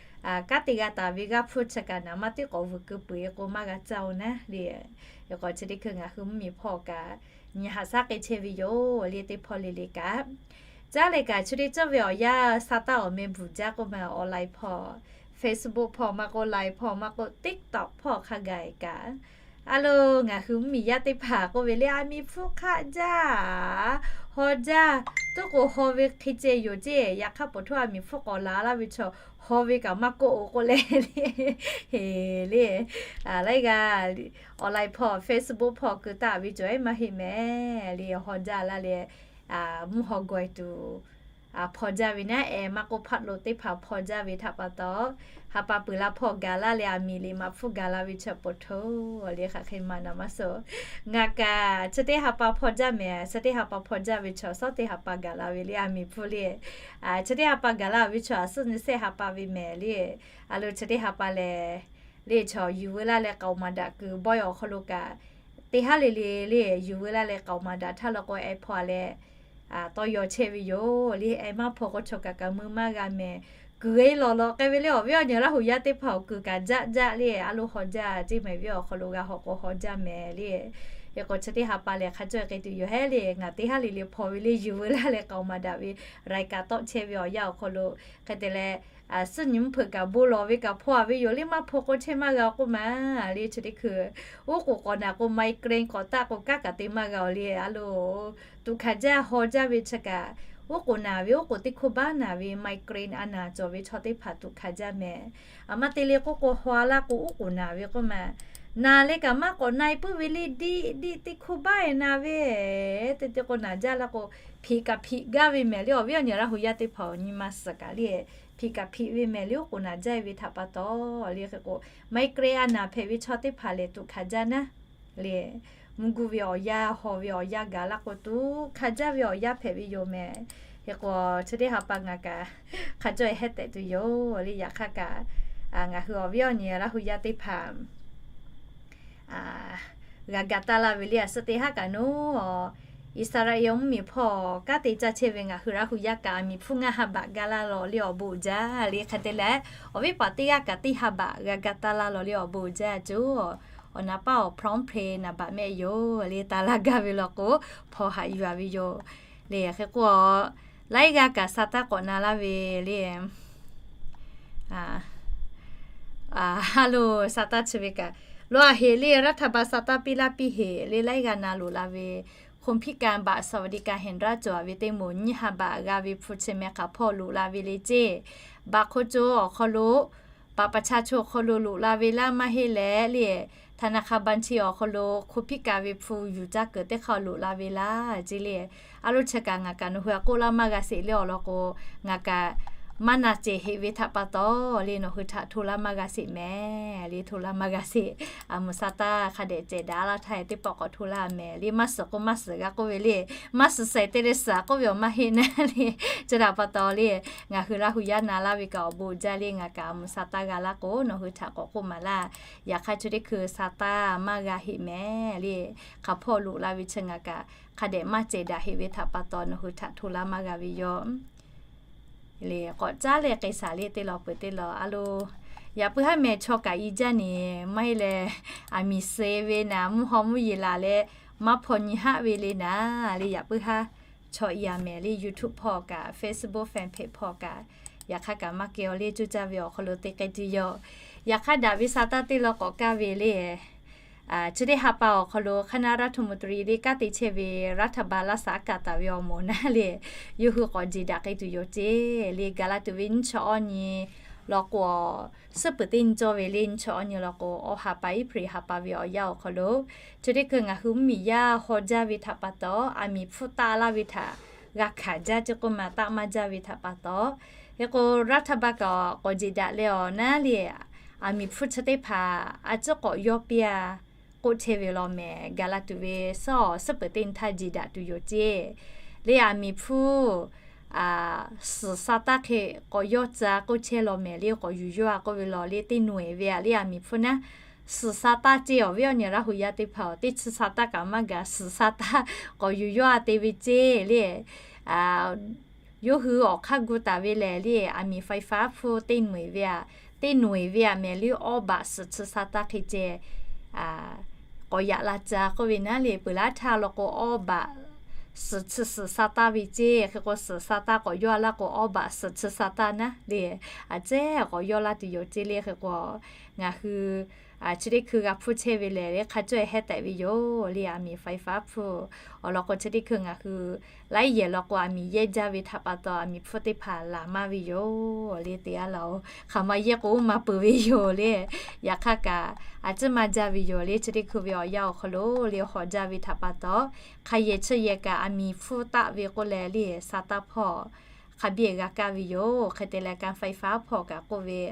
kanˉ te g'a taˍ ve g'aˇ hpfuhˇ chi kaꞈ naˍ manˇ tiˉ k'awꞈ vuiˬ keu peuˬ e k'o maˇ g'a caˇ-oˬ naˉ le. Hk'e k'o chi teˇ hkui ngaˬ hui mvuhˇmiˬ hpawˇ kaꞈ nyi haꞈ shaˉ k'ai chehˇ ve yoˬ le. Teˇ hpawˇ le le kaꞈ caˉ leh kaꞈ chi teˇ cawˇ ve awˬ yanˇ sa taˇ awˬ meh bvuhˬ jaˇ k'oˆ ma awˬ laiˍ hpawˇ, Facebook hpawˇ maˇ k'oˆ, laiˍ hpawˇ maˇ k'oˆ, TikTok hpawˇ hk'a gaˬ kaꞈ a lo ngaˬ hui mvuhˇmiˬ yaˇ teˇ hpaˍ k'oˆ ve le, aˬ miˍ hpfuhˇ hk'aˆ jaˇ, haw jaˇ, tuˉ k'o haw ve hk'e ceh yoˬ ceˇ. Yaꞈ hk'aˇ poˬ htoˇ aˬ miˍ hpfuhˇ k'awꞈ la laˇ ve chaw haw ve kaꞈ maˇ k'oˆ-oˬ k'oˆ leh le. Laiˉ g'aˇ awˬ laiˍ hpawˇ, Facebook hpawˇ keu taˍ ve cawˬ ehˉ maˇ heˆ mehˍ le. Haw jaˇ laˇ leh mvuhˇ haw gawˬ e tuˬ hpaw jaˇ ve naˉ, ehˍ maˇ k'oˆ hpaˆ lo teˇ hpaˍ hpaw jaˇ ve htaꞈ pa taw, ha pa peuˬ la hpawˇ gaˬ laˇ leh aˬ miˍ liꞈ maꞈ hpfuhˇ gaˬ la ve chaw poˬ htoˇ le hk'aˬ hk'e maˇ naˍ maˇ suh. Ngaˬ kaꞈ chi teˇ ha pa hpaw jaˇ mehˍ. Chi teˇ ha pa hpaw jaˇ ve chaw shawˉ teˇ ha pa gaˬ la ve le aˬ miˍ hpfuhˇ le. Chi teˇ ha pa gaˬ la ve chaw aˬ suhˉ nyi sehˆ ha pa ve mehˍ le. A lo chi teˇ ha pa lehˬ le chaw yuˬ veu laˇ leh k'aoˍ maˍ daꞈ kuiˬ bawehˇ awˬ hk'aw lo kaꞈ teˇ haˉ le le le yuˬ veu laˇ leh k'aoˍ maˍ daꞈ htaˇ law k'o ehˉ hpaw leh tawˇ yaw chehˇ ve yoˬ le. Ehˉ maˇ hpaw k'o chaw kaꞈ kaꞈ mui maˇ g'a mehˍ. Kuiˬ e lawˬ lawꞈ k'ai ve le. Awˬ viˉ awˬ nyi Laˇ huˍ yaˇ teˇ hpaˍ awˬ kuiˬ kaꞈ jaˆ jaˆ le a lo haw jaˇ ceˇ mehˍ. Viˉ awˬ hk'aw lo g'a haw k'o haw jaˇ mehˍ le. Hk'e k'o chi teˇ ha pa lehˬ hk'a cawˇ k'ai tuˬ yoˬ hehˉ le. Ngaˬ teˇ haˉ le le hpaw ve le yuˬ veu laˇ leh k'aoˍ maˍ daꞈ ve รายการ tawˆ chehˇ ve awˬ yanˇ awˬ hk'aw lo hk'e te leh suhˉ nyi mvuhˇ hpeuꞈ kaꞈ bon lawˬ ve kaꞈ hpaw a ve yoˬ le. Maˇ hpaw k'o chehˇ maˇ g'a k'oˆ ma le. Chi teˇ hkui oˉ k'oˍ k'awꞈ naˬ k'o migraine k'awꞈ taˆ k'o kanˉ kaꞈ te maˇ g'a-oˬ le. A lo tuꞈ hkanˍ jaˇ haw jaˇ ve chi kaꞈ, oˉ k'oˍ naˬ ve oˉ k'oˍ teˇ hkawˇ baˆ naˬ ve migraine a naˬ cawˬ ve chaw teˇ hpaˍ tuꞈ hkanˍ jaˇ mehˍ. Aˬ ma te le k'oˆ k'o haw a laˇ k'o oˉ k'oˍ naˬ ve k'oˆ ma. Naˬ leh kaꞈ maˇ k'awꞈ na e puiˉ ve le. Diˆ diˆ teˇ hkawˇ baˆ e na ve te te k'o naˬ jaˇ laˇ k'o, hpiꞈ kaꞈ hpiꞈ gaˇ ve mehˍ le. Awˬ viˉ awˬ nyi Laˇ huˍ yaˇ teˇ hpaˍ awˬ nyi ma suhˍ kaꞈ le, hpiꞈ kaꞈ hpiꞈ ve mehˍ le. Oˉ k'oˍ naˬ jaˇ e ve htaꞈ pa taw le. Hk'e k'o migraine a naˬ hpehꞈ ve chaw teˇ hpaˍ lehˬ tuꞈ hkanˍ jaˇ naˉ le. Mvuhˇ guˇ ve awˬ yanˇ, haw ve awˬ yanˇ gaˬ laˇ k'o tuꞈ hkanˍ jaˇ ve awˬ yanˇ hpehꞈ ve yoˬ mehˍ. Hk'e k'o chi teˇ ha pa ngaˬ kaꞈ hk'a cawˇ e hehˉ tehꞈ tuˬ yoˬ le. Yaꞈ hk'aˇ kaꞈ Ngaˬ hui awˬ viˉ awˬ nyi Laˇ hu yaˇ teˇ hpaˍ g'a ga taˇ laˇ ve le, a suhˉ teˇ haˉ kaꞈ nawˉ, Iˉsaˍreˍlaˆ mvuhˇmiˬ hpawˇ kanˉ te caˇ chehˇ ve ngaˬ hui Laˇ hu yaˇ kaꞈ aˬ miˍ hpfuhˇ ngaˇ ha baꞈ ga laˇ lawˬ le awˬ bon uiˍ jaˇ le. Hk'e te leh, awˬ viˉ paˍ teˇ g'aˇ kaꞈ teˇ ha baꞈ g'a ga taˇ laˇ lawˬ le awˬ bon uiˍ jaˇ coˬ. Awˬ naˍ paˇ awˬ พร้อมเพย์ naˍ baꞈ mehˆ yoˬ le, taˇ laˇ gaˇ ve law k'o, hpaw haꞈ yuˬ a ve yoˬ le. Hk'e k'o, laiˉ g'aˇ kaꞈ sa taˇ k'awꞈ na laˇ ve le. Ha lo sa taˇ chi ve kaꞈ, lo a heꞈ le รัฐบาล sa taˇ piˇ laˇ piˇ heꞈ le laiˉ g'aˇ na loꞈ la ve คนพิการบัตรสวัสดิการแห่งรัฐ cawˬ a ve teˇ moˍ nyiˇ ha baꞈ g'a ve hpu chi meh hk'aˬ hpawˇ loꞈ la ve le ceˇ. Baꞈ hk'oˆ co awˬ hk'aw lo, บัตรประชาชน awˬ hk'aw lo loꞈ la ve laˇ maˇ heˆ leh le, ธนาคารบัญชี awˬ hk'aw lo คนพิการ ve hpu yuˬ caˇ kuiˬ teˇ hk'aˇ loꞈ la ve laˇ ceˇ le. A lo chi kaꞈ ngaˬ kaꞈ nawˬ hui a k'oˆ laˇ maˇ g'a sheˍ le awˬ lawn k'o, ngaˬ kaꞈ maˇ na cehˬ heꞈ ve htaꞈ pa taw le nawˬ hui htaꞈ hto laˇ maˇ g'a sheˍ mehˍ le, hto laˇ maˇ g'a sheˍ. A muˍ sa taˇ hk'a dehꞈ cehˬ daꞈ laˇ htaˇ teˇ pawˆ k'awꞈ hto laˇ mehˍ le, maˇ suhˍ k'o maˇ suhˍ g'a k'oˆ ve le, maˇ suhˍ suhˍ te le suhˍ k'oˆ ve awˬ maˇ heˆ naˉ le. Chi htaꞈ pa taw le, ngaˬ hui Laˇ hu yaˇ na laˇ ve kaꞈ awˬ bon jaˇ le, ngaˬ kaꞈ a muˍ sa taˇ g'a laˇ k'o nawˬ hui htaꞈ k'awꞈ k'oˆ maˍ laˇ. Yaꞈ hk'aˇ chi teˇ hkui sa taˇ maˇ g'a heꞈ mehˍ le, hk'aˬ hpawˇ loꞈ la ve chi ngaˬ kaꞈ hk'a dehꞈ maˇ cehˬ daꞈ heꞈ ve htaꞈ pa taw nawˬ hui htaꞈ hto laˇ maˇ g'a ve yoˬ. Le k'awꞈ caˉ leh k'ai shaˍ le teˇ law peuˬ teˇ law a lo, yaꞈ puiˉ haˉ mehˍ chaw kaꞈ i jaˇ neˬ maˇ heˆ leh, aˬ miˍ suh ve naˍ, mvuhˇ haw mvuhˇ yeˬ laˬ leh maˇ hpaw nyi haˆ ve le naˍ le, yaꞈ puiˉ haˉ chaw i a mehˍ le YouTube hpawˇ kaꞈ Facebook fan page hpawˇ kaꞈ, yaꞈ hk'aˇ kaꞈ maˇ kehˬ aw le cuˇ caˇ ve awˬ hk'aw lo te k'ai tuˬ yoˬ. Yaꞈ hk'aˇ daꞈ ve sa taˇ teˇ law k'awꞈ kaˇ ve le. Chi teˇ ha pa awˬ hk'aw lo คณะรัฐมนตรี le kanˉ te chehˇ ve รัฐบาล laˇ saˍ aˉ kaˍ taˍ ve awˬ moˍ naˉ le, yawˇ hui k'awꞈ jeˬ daꞈ k'ai tuˬ yoˬ ceˇ le. Gaˬ la tuˬ ve nyiˇ chi awˇ nyi law k'o, suhˉ peuˬ teˇ nyi cawˇ ve le nyiˇ chi awˇ nyi law k'o, awˬ ha pa April ha pa ve awˬ yanˇ awˬ hk'aw lo, chi teˇ hkui ngaˬ hui mvuhˇmiˬ yaˇ haw jaˇ ve htaꞈ pa taw, aˬ miˍ hpfuhˇ taˆ laˇ ve htaꞈ g'a hkanˍ jaˇ ceˇ k'oˆ ma taˆ maˇ jaˇ ve htaꞈ pa taw, hk'e k'o รัฐบาล kaꞈ k'awꞈ jeˬ daꞈ leh awˬ naˉ le, aˬ miˍ hpfuhˇ chi teˇ hpaˍ a ciˉ k'awꞈ yawˇ piˇ a k'oˆ chehˇ ve law mehˍ. Gaˬ la tuˬ ve suhˉ awˬ suhˉ peuˬ teˇ nyi htaˇ jeˬ daꞈ tuˬ yoˬ ceˇ le. Aˬ miˍ hpfuhˇ suhˍ sa taˇ hk'e k'awꞈ yawˇ tcuh k'oˆ chehˇ law mehˍ le, k'awꞈ yuˬ yawˇ a k'oˆ ve law le teˇ nawˬ eˬ ve a le aˬ miˍ hpfuhˇ naˉ, suhˍ sa taˇ ceˇ awˬ viˉ awˬ nyi Laˇ hu yaˇ teˇ hpaˍ-oˬ, teˇ tcuh sa taˇ kaꞈ maˇ gaˬ, suhˍ sa taˇ k'awꞈ yuˬ yawˇ a te ve ceˇ le. Yawˇ hui awˬ hk'aˇ gu taˍ ve lehˬ le, aˬ miˍ ไฟฟ้า hpfuhˇ teˇ nawˬ eˬ ve a, teˇ nawˬ eˬ ve a mehˍ le awˇ baꞈ suhˍ tcuh sa taˇ hk'e ceh k'awꞈ yaꞈ la tcuh k'oˆ ve naˉ le. Peuˬ laˇ htaˇ law k'o awˇ baꞈ suhˍ tcuh suhˍ sa taˇ ve ceˇ. Hk'e k'o suhˍ sa taˇ k'awꞈ yawˇ a laˇ k'o awˇ baꞈ suhˍ tcuh sa taˇ naˉ le, a cehˉ k'awꞈ yawˇ laˇ tuˬ yoˬ ceˇ le. Hk'e k'o ngaˬ hui chi teˇ hkui g'a hpfuhˇ chehˇ ve lehˬ le hk'a cawˇ heh tehꞈ ve yoˬ le, aˬ miˍ ไฟฟ้า hpfuhˇ. Awˬ lawn k'o chi teˇ hkui ngaˬ hui laiˉ yehˬ law k'o aˬ miˍ yehˇ jaˇ ve htaꞈ pa taw aˬ miˍ hpfuhˇ teˇ hpaˍ laˬ maˇ ve yoˬ le. Te a laˬ-oˬ, hk'aˬ ma yehˇ k'o maˇ peuˬ ve yoˬ le. Yaꞈ hk'aˇ kaꞈ a ciˉ maˇ jaˇ ve yoˬ le. Chi teˇ hkui ve awˬ yanˇ awˬ hk'aw lo le hawˬ jaˇ ve htaꞈ pa taw, hk'a yehˬ chi yehˬ kaꞈ aˬ miˍ hpfuhˇ taˆ ve k'oˆ leh le sa taˇ hpawˇ hk'a biˇ g'a kaˇ ve yoˬ. Hk'e te leh การไฟฟ้า hpawˇ kaꞈ k'oˆ ve,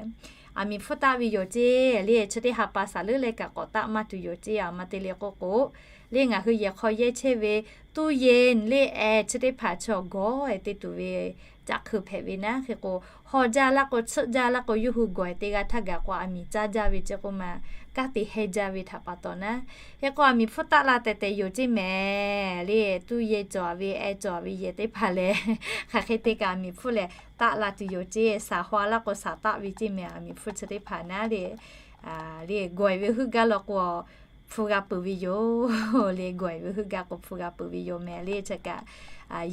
aˬ miˍ hpfuhˇ taˆ ve yoˬ ceˇ le. Chi teˇ ha pa saˍ leuˉ leh kaꞈ k'awꞈ taˆ maˇ tuˬ yoˬ ceˇ. A ma te le k'oˆ k'o, le ngaˬ hui yehˬ hk'aw yehˇ chehˇ ve ตู้เย็น le eh chi teˇ hpaˍ chaw gawˬ eh te tuˬ ve caꞈ hk'eu hpehꞈ ve naˉ. Hk'e k'o hawˬ jaˇ laˇ k'o, tsuhˆ jaˇ laˇ k'o, yawˇ hui gawˬ eh te g'a htaˇ gaˬ k'o aˬ miˍ caˇ jaˇ ve ceˇ k'oˆ ma, kanˉ te heh jaˇ ve htaꞈ pa taw naˉ. Hk'e k'o aˬ miˍ hpfuhˇ taˆ la tehˬ tehˬ yoˬ ceˇ mehˍ le. ตู้เย็น cawˬ ve eh cawˬ ve yehˬ teˇ hpaˍ lehˬ, hk'aˬ hk'e te kaꞈ aˬ miˍ hpfuhˇ lehˬ taˆ la tuˬ yoˬ ceˇ. Saˍ hawˇ laˇ k'o saˍ taˆ ve ceˇ mehˍ, aˬ miˍ hpfuhˇ chi teˇ hpaˍ naˉ le. Le gawˬ eh ve heuˆ gaˇ law k'o, hpu g'a peuˬ ve yoˬ le. Gawˬ eh ve heuˆ gaˇ k'o hpu g'a peuˬ ve yoˬ mehˍ le. Chi kaꞈ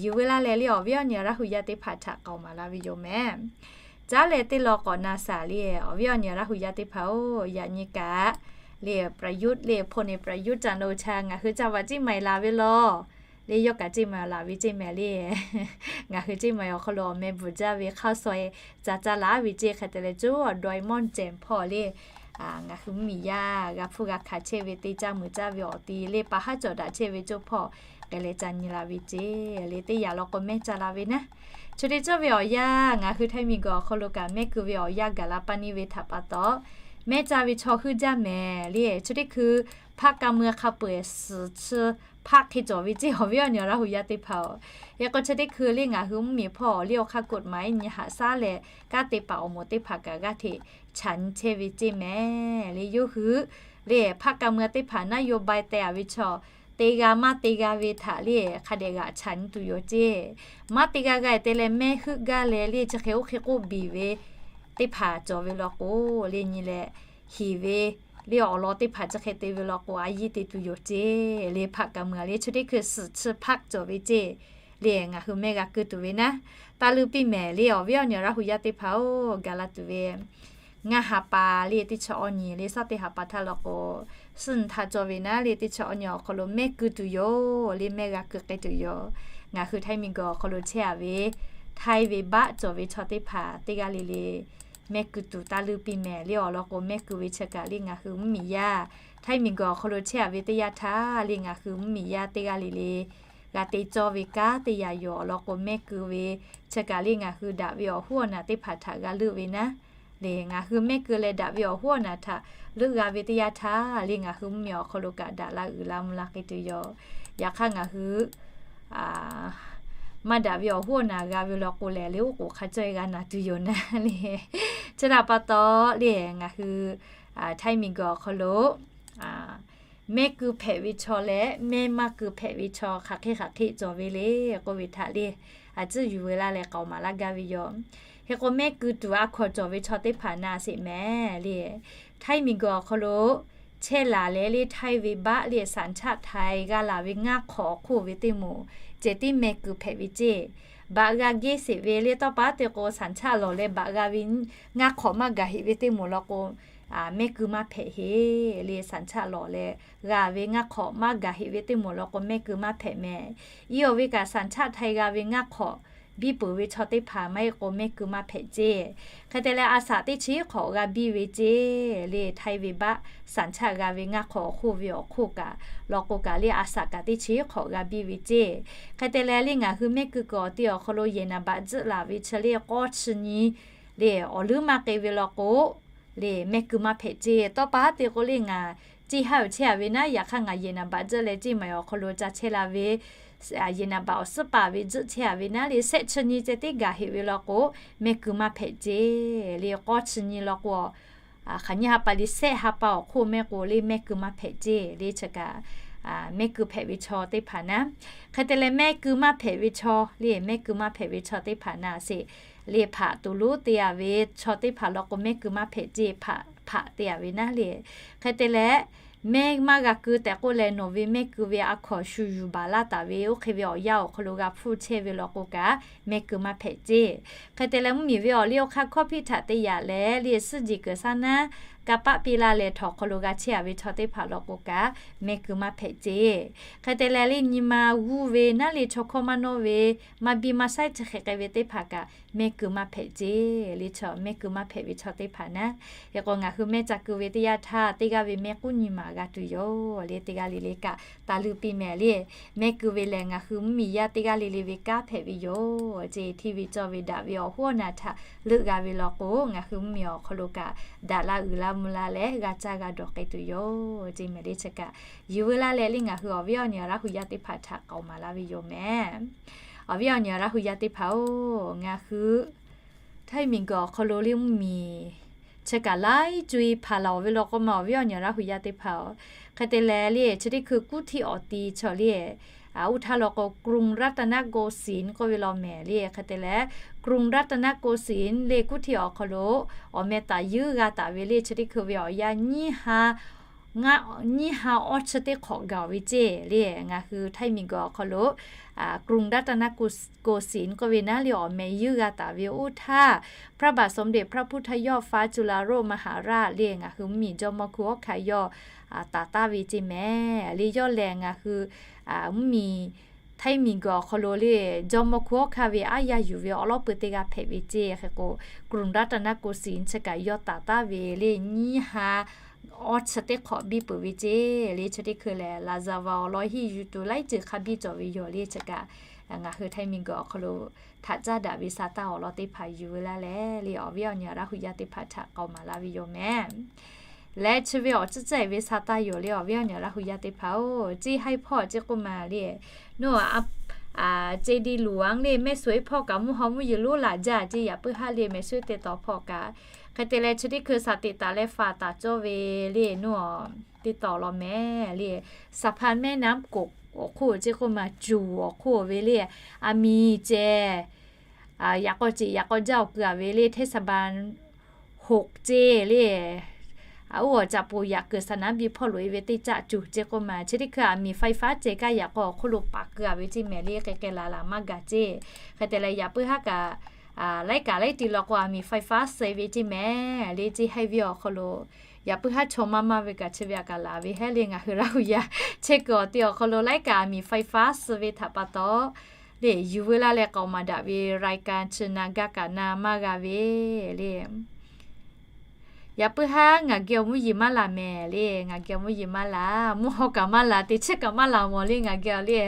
yuˬ ve laˇ leh le awˬ viˉ awˬ nyi Laˇ hu yaˇ teˇ hpaˍ htaꞈ k'aoˍ maˍ laˇ ve yoˬ mehˍ. Caˉ leh teˇ law k'awꞈ na saˍ le, awˬ viˉ awˬ nyi Laˇ hu yaˇ teˇ hpaˍ-oˬ, yaꞈ nyi kaꞈ le ประยุทธ์ le พลเอกประยุทธ์ จันทร์โอชา ngaˬ hui ca vaꞈ ceˇ maˍ laˬ ve law le, yawˇ kaꞈ ceˇ maˍ laˬ ve ceˇ mehˍ le. Ngaˬ hui ceˇ maˍ awˬ hk'aw lo awˬ meh bvuhˬ jaˇ ve hk'aˇ suh e ca caˇ laˬ ve ceˇ. Hk'e te leh coˬ awˬ dawˇ e mawˇ cehˬ hpawˇ le, ngaˬ hui mvuhˇmiˬ yaˇ g'a hpfuhˇ g'a hkanˍ chehˇ ve teˇ caˇ meuꞈ caˇ ve awˬ ti le pa haˉ cawˬ daꞈ chehˇ ve coˇ hpawˇ k'ai leh ca nyi la ve ceˇ le. Teˇ yanˇ law k'o mehˇ ca la ve naˉ. Chi teˇ cawˇ ve awˬ yanˇ ngaˬ hui Htaiˇ miˬguiˬ awˬ hk'aw lo kaꞈ mehˆ keu ve awˬ yanˇ gaˬ la pa neˇ ve htaꞈ pa taw, mehˇ ca ve chaw heuˆ jaˇ mehˍ le. Chi teˇ hkui hpaˆ ka mui hk'a peu-eˬ suhˍ chi hpaˆ hk'e cawˬ ve ceˇ, awˬ viˉ awˬ nyi Laˇ hu yaˇ teˇ hpaˍ-oˬ. Hk'e k'o chi teˇ hkui le ngaˬ hui mvuhˇmiˬ hpawˇ awˬ liˇ awˬ hk'aˇ กฎหมาย nyi haꞈ shaˉ leh kanˉ te paˍ awˬ moˍ teˇ hpaˍ kaꞈ g'aˇ hteꞈ chaꞈ nyi chehˇ ve ceˇ mehˍ le. Yawˇ hui le hpaˆ ka mui teˇ hpaˍ นโยบาย teh-a ve chaw, te g'a maˇ te g'a ve htaꞈ le hk'a dehꞈ g'aꞈ chaꞈ nyi tuˬ yoˬ ceˇ. Maˇ te g'a g'a-e te leh mehˆ heuˆ gaˇ leh le chi hk'e oˇ hk'e k'oˆ biˬ ve teˇ hpaˍ cawˬ ve law k'o, le nyi leh hiˍ ve le awˬ lawn teˇ hpaˍ chi hk'e te ve law k'o, a yiˇ te tuˬ yoˬ ceˇ le hpaˆ ka mui le chi teˇ hkui suhˍ chi hpaˆ cawˬ ve ceˇ le ngaˬ hui mehˆ g'a keu tuˬ ve naˉ. Taˇ leuˆ piˇ mehˍ le awˬ viˉ awˬ nyi Laˇ hu yaˇ teˇ hpaˍ-oˬ, gaˬ la tuˬ ve ngaˇ ha pa le teˇ chi awˬ nyi le shaˉ teˇ ha pa htaˇ law k'o, suhˍ htaˇ cawˬ ve naˉ le teˇ chi awˬ nyi awˬ hk'aw lo mehˆ keu tuˬ yoˬ le mehˆ g'a keu k'ai tuˬ yoˬ. Ngaˬ hui Htaiˇ miˬguiˬ awˬ hk'aw lo chehˇ-a ve Htaiˇ ve baˆ cawˬ ve chaw teˇ hpaˍ teˇ g'aˇ le le mehˆ keu tuˬ taˇ leuˆ piˇ mehˍ le awˬ lawn k'o, mehˆ keu ve chi kaꞈ le ngaˬ hui mvuhˇmiˬ yaˇ Htaiˇ miˬguiˬ awˬ hk'aw lo chehˇ-a ve teˇ yanˇ htaˇ le ngaˬ hui mvuhˇmiˬ yaˇ teˇ g'aˇ le le g'a te cawˇ ve kanˉ teˇ yanˇ yoˬ. Awˬ lawn k'o, mehˆ keu ve chi kaꞈ le ngaˬ hui daꞈ ve awˬ hoˉ awˬ naˬ teˇ hpaˍ htaꞈ g'a leuˆ ve naˉ le ngaˬ hui mehˆ keu leh daꞈ ve awˬ hoˉ awˬ naˬ htaꞈ leuˆ g'a ve teˇ yanˇ htaˇ le ngaˬ hui mvuhˇmiˬ awˬ hk'aw lo kaꞈ daꞈ la uiˍ la mvuh la k'ai tuˬ yoˬ. Yaꞈ hk'aˇ ngaˬ hui maˇ daꞈ ve awˬ hoˉ awˬ naˬ g'a ve law k'o lehˬ, le oˉ k'oˍ hk'a caweh g'a naˬ tuˬ yoˬ naˉ le. Chi htaꞈ pa taw le ngaˬ hui Htaiˇ miˬguiˬ awˬ hk'aw lo mehˆ keu hpehꞈ ve chaw leh mehˆ maˇ keu hpehꞈ ve chaw hk'aˬ hk'e hk'aˬ hk'e cawˬ ve le k'oˆ ve htaꞈ le a ciˉ yuˬ ve laˇ leh k'aoˍ maˍ laˇ gaˇ ve yoˬ. Hk'e k'o, mehˆ keu tuˬ a hkawnˍ cawˬ ve chaw teˇ hpaˍ na sheˍ mehˍ le. Htaiˇ miˬguiˬ awˬ hk'aw lo chehˇ laˬ leh le Htaiˇ ve baˆ le สัญชาติไทย g'a laˬ ve ngaˇ hk'awꞈ awˬ hk'oˆ ve teˇ moˍ ceh tiˉ mehˆ keu hpehꞈ ve ceˇ. Baꞈ g'a geˇ sheˍ ve le tawˇ pa te k'o, สัญชาติ lawˬ leh baꞈ g'a ve ngaˇ hk'awꞈ maˇ gaˬ heꞈ ve teˇ moˍ law k'o, mehˆ keu maˇ hpehꞈ heˆ le. สัญชาติ lawˬ leh g'a ve ngaˇ hk'awꞈ maˇ gaˬ heꞈ ve teˇ moˍ law k'o, mehˆ keu maˇ hpehꞈ mehˍ. Iˉ awˬ ve kaꞈ สัญชาติไทย g'a ve ngaˇ hk'awꞈ biˇ peuˬ ve chaw teˇ hpaˍ maˇ heˆ k'o, mehˆ keu maˇ hpehꞈ ceˇ. Hk'e te leh, a shaꞈ teˇ chi hk'awꞈ g'a biˇ ve ceˇ le. Htaiˇ ve baˆ สัญชาติ g'a ve ngaˇ hk'awꞈ awˬ hk'oˆ ve awˬ hk'oˆ kaꞈ law k'o kaꞈ le, a shaꞈ kaꞈ teˇ chi hk'awꞈ g'a biˇ ve ceˇ. Hk'e te leh, le ngaˬ hui mehˆ keu kuiˬ awˬ ti awˬ hk'aw lo yehˬ naˍ baꞈ tzuhˆ laˬ ve chi le k'awˇ chi nyi le awˬ leuˉ maˇ k'e ve law k'o, le mehˆ keu maˇ hpehꞈ ceˇ. Tawˇ pa te k'o le ngaˬ ceˇ haˉ uiˍ chehˇ-a ve naˉ, yaꞈ hk'aˇ ngaˬ yehˬ naˍ baꞈ tzuhˆ leh ceˇ maiˬ awˬ hk'aw lo ca chehˇ la ve, yehˬ naˍ baꞈ awˬ suhˉ paˍ ve tzuhˆ chehˇ-a ve naˉ le, sehˆ chi nyi ceh tiˉ gaˬ heꞈ ve law k'o, mehˆ keu maˇ hpehꞈ ceˇ. Le k'awˇ chi nyi law k'o, hk'aˬ nyi ha pa le sehˆ ha pa awˬ hk'oˆ mehˆ k'o le mehˆ keu maˇ hpehꞈ ceˇ. Le chi kaꞈ mehˆ keu hpehꞈ ve chaw teˇ hpaˍ naˉ. Hk'e te leh, mehˆ keu maˇ hpehꞈ ve chaw le mehˆ keu maˇ hpehꞈ ve chaw teˇ hpaˍ naˉ sheˍ. Le hpaꞈ tuˬ lonˉ te-a ve chaw teˇ hpaˍ law k'o, mehˆ keu maˇ hpehꞈ ceˇ. Hpaꞈ hpaꞈ te-a ve naˉ le. Hk'e te leh, mehˆ maˇ g'a keu tehꞈ k'oˆ leh, nawˬ ve mehˆ keu ve a hkawnˍ shu yuˬ baˬ laˇ taˍ ve oˇ hk'e ve awˬ yanˇ awˬ hk'aw lo g'a hpfuhˇ chehˇ ve law k'o kaꞈ, mehˆ keu maˇ hpehꞈ ceˇ. Hk'e te leh, mvuhˇmiˬ ve awˬ liˇ awˬ hk'aˇ hkawˇ hpiˇ htaꞈ te yaꞈ leh le, suhˉ jeˬ kuiˬ shaˉ naˉ kanˇ paˆ piˇ laˇ leh htawnˍ hk'aw lo g'a chehˇ-a ve chaw teˇ hpaˍ law k'o kaꞈ, mehˆ keu maˇ hpehꞈ ceˇ. Hk'e te leh, le nyi ma g'uˇ ve naˉ le chaw hkawˇ maˇ nawˇ ve, maˇ biˇ maˇ shaiˉ chi hk'e k'ai ve teˇ hpaˍ kaꞈ, mehˆ keu maˇ hpehꞈ ceˇ. Le chaw mehˆ keu maˇ hpehꞈ ve chaw teˇ hpaˍ naˉ. Hk'e k'o, ngaˬ hui mehˆ ca keu ve teˇ yanˇ htaˇ, teˇ g'aˇ ve mehˆ k'uˉ nyi maˍ g'a tuˬ yoˬ le. Teˇ g'aˇ le le kaꞈ taˇ leuˆ piˇ mehˍ le. Mehˆ keu ve lehˬ, ngaˬ hui mvuhˇmiˬ yaˇ teˇ g'aˇ le le ve kanˉ hpehꞈ ve yoˬ ceˇ. Hteˇ ve cawˇ ve daꞈ ve awˬ hoˉ awˬ naˬ htaꞈ leuˆ g'a ve law k'o, ngaˬ hui mvuhˇmiˬ awˬ hk'aw lo kaꞈ daꞈ la uiˍ la mvuh la leh g'a caˇ g'a dawˬ k'ai tuˬ yoˬ ceˇ mehˍ le. Chi kaꞈ yuˬ veu laˇ leh le, ngaˬ hui awˬ viˉ awˬ nyi Laˇ hu yaˇ teˇ hpaˍ htaꞈ k'aoˍ maˍ laˇ ve yoˬ mehˍ. Awˬ viˉ awˬ nyi Laˇ hu yaˇ teˇ hpaˍ-oˬ, ngaˬ hui Htaiˇ miˬguiˬ awˬ hk'aw lo le mvuhˇmiˬ chi kaꞈ laiˉ co-e hpaˍ laˬ-oˬ ve law k'o ma, awˬ viˉ awˬ nyi Laˇ hu yaˇ teˇ hpaˍ-oˬ, hk'e te leh le chi teˇ hkui kuˇ htiˇ awˬ ti chaw le, oˇ htaˇ law k'o กรุงรัตนโกสินทร์ k'oˆ ve law mehˍ le. Hk'e te leh กรุงรัตนโกสินทร์ le kuˇ htiˇ awˬ hk'aw lo awˬ meh taˍ yeuˇ g'a taˍ ve le chi teˇ hkui ve awˬ yanˇ nyiˇ ha nyiˇ ha awˇ chi teˇ hk'awꞈ gaˬ-oˬ ve ceˇ le. Ngaˬ hui Htaiˇ miˬguiˬ awˬ hk'aw lo กรุงรัตนโกสินทร์ k'oˆ ve naˉ le awˬ meh yeuˇ g'a taˍ ve oˇ htaˇ, พระบาทสมเด็จพระพุทธยอดฟ้าจุฬาโลกมหาราช le ngaˬ hui mvuhˇmiˬ jawˇmawˇ hkunˉ hawˉ hkanˇ yawˇ taˍ taˍ ve ceˇ mehˍ le. Yawˇ lehˬ ngaˬ hui mvuhˇmiˬ Htaiˇ miˬguiˬ awˬ hk'aw lo le jawˇmawˇ hkunˉ hawˉ hkanˇ ve aˉ yaˇ yuˬ ve awˬ lawˉ pui teˇ g'aˇ hpehꞈ ve ceˇ. Hk'e k'o กรุงรัตนโกสินทร์ chi kaꞈ yawˇ taˍ taˍ ve le nyiˇ ha awˇ chi teˇ hk'awꞈ biˇ peuˬ ve ceˇ le. Chi teˇ hkui lehˬ, ลาซาดา awˬ lawn henˇ yuˬ tuˬ laiˉ ceuˬ hk'a biˇ cawˬ ve yoˬ le. Chi kaꞈ ngaˬ hui Htaiˇ miˬguiˬ awˬ hk'aw lo htaꞈ caˉ daꞈ ve sa taˇ awˬ lawn teˇ hpaˍ yuˬ veu laˇ leh le, awˬ viˉ awˬ nyi Laˇ hu yaˇ teˇ hpaˍ htaꞈ k'aoˍ maˍ laˇ ve yoˬ mehˍ. Leh chi ve awˬ tcuhˉ tcuhˉ ve sa taˇ yoˬ le, awˬ viˉ awˬ nyi Laˇ hu yaˇ teˇ hpaˍ-oˬ, ceˇ haiˇ hpawˇ ceˇ k'oˆ ma le, nawˬ a, ceˇ diˇ luˬ-anˉ le mehˆ suhˍ-e hpawˇ kaꞈ mvuhˇ haw mvuhˇ yeˬ lonˉ laˬ jaˇ ceˇ, yaꞈ puiˉ haˉ le mehˆ suhˍ teˇ taw hpawˇ kaꞈ. Hk'e te leh chi teˇ hkui saˍ teꞈ taˍ leh faˍ taˍ cawˇ ve le, nawˬ teˇ taw law mehˍ le, สะพานแม่น้ำกก awˬ hk'oˆ ceˇ k'oˆ ma, cuˬ awˬ hk'oˆ ve le, aˬ miˍ ceh yaꞈ k'aw ceꞈ yaꞈ k'aw jaˇ awˬ keu-a ve le, เทศบาลหก ceˇ le, a oˇ awˬ caꞈ poˍ yaꞈ kuiˬ สนามบิน hpawˇ loꞈ-e ve teˇ caˆ cuˬ ceˇ k'oˆ ma, chi teˇ hkui aˬ miˍ ไฟฟ้า ceh kaˇ yaꞈ k'aw awˬ hk'oˆ lo paˍ keu-a ve ceˇ mehˍ le, hk'e hk'e laˬ laˬ maˇ gaˬ ceˇ. Hk'e te leh yaꞈ puiˉ haˉ kaꞈ laiˉ kaꞈ laiˉ ti law k'o aˬ miˍ ไฟฟ้า suh-e ve ceˇ mehˍ le, ceˇ haiˇ ve awˬ hk'aw lo yaꞈ puiˉ haˉ chaw maˇ maˇ ve kaꞈ chi ve aꞈ kaꞈ laˬ ve hehˉ le, ngaˬ hui Laˇ hu yaˇ chehˇ kuiˬ awˬ ti awˬ hk'aw lo laiˉ kaꞈ aˬ miˍ ไฟฟ้า suh ve htaꞈ pa taw le, yuˬ veu laˇ leh k'aoˍ maˍ daꞈ ve รายการ chi na gaˇ kaꞈ na maˇ g'a ve le. Yaꞈ puiˉ haˉ ngaˬ geh awˬ mvuhˇ yeˬ maˇ laˬ mehˍ le, ngaˬ geh awˬ mvuhˇ yeˬ maˇ laˬ, mvuhˇ haw kaꞈ maˇ laˬ, teꞈ chiˉ kaꞈ maˇ laˬ mawˬ le, ngaˬ geh awˬ le.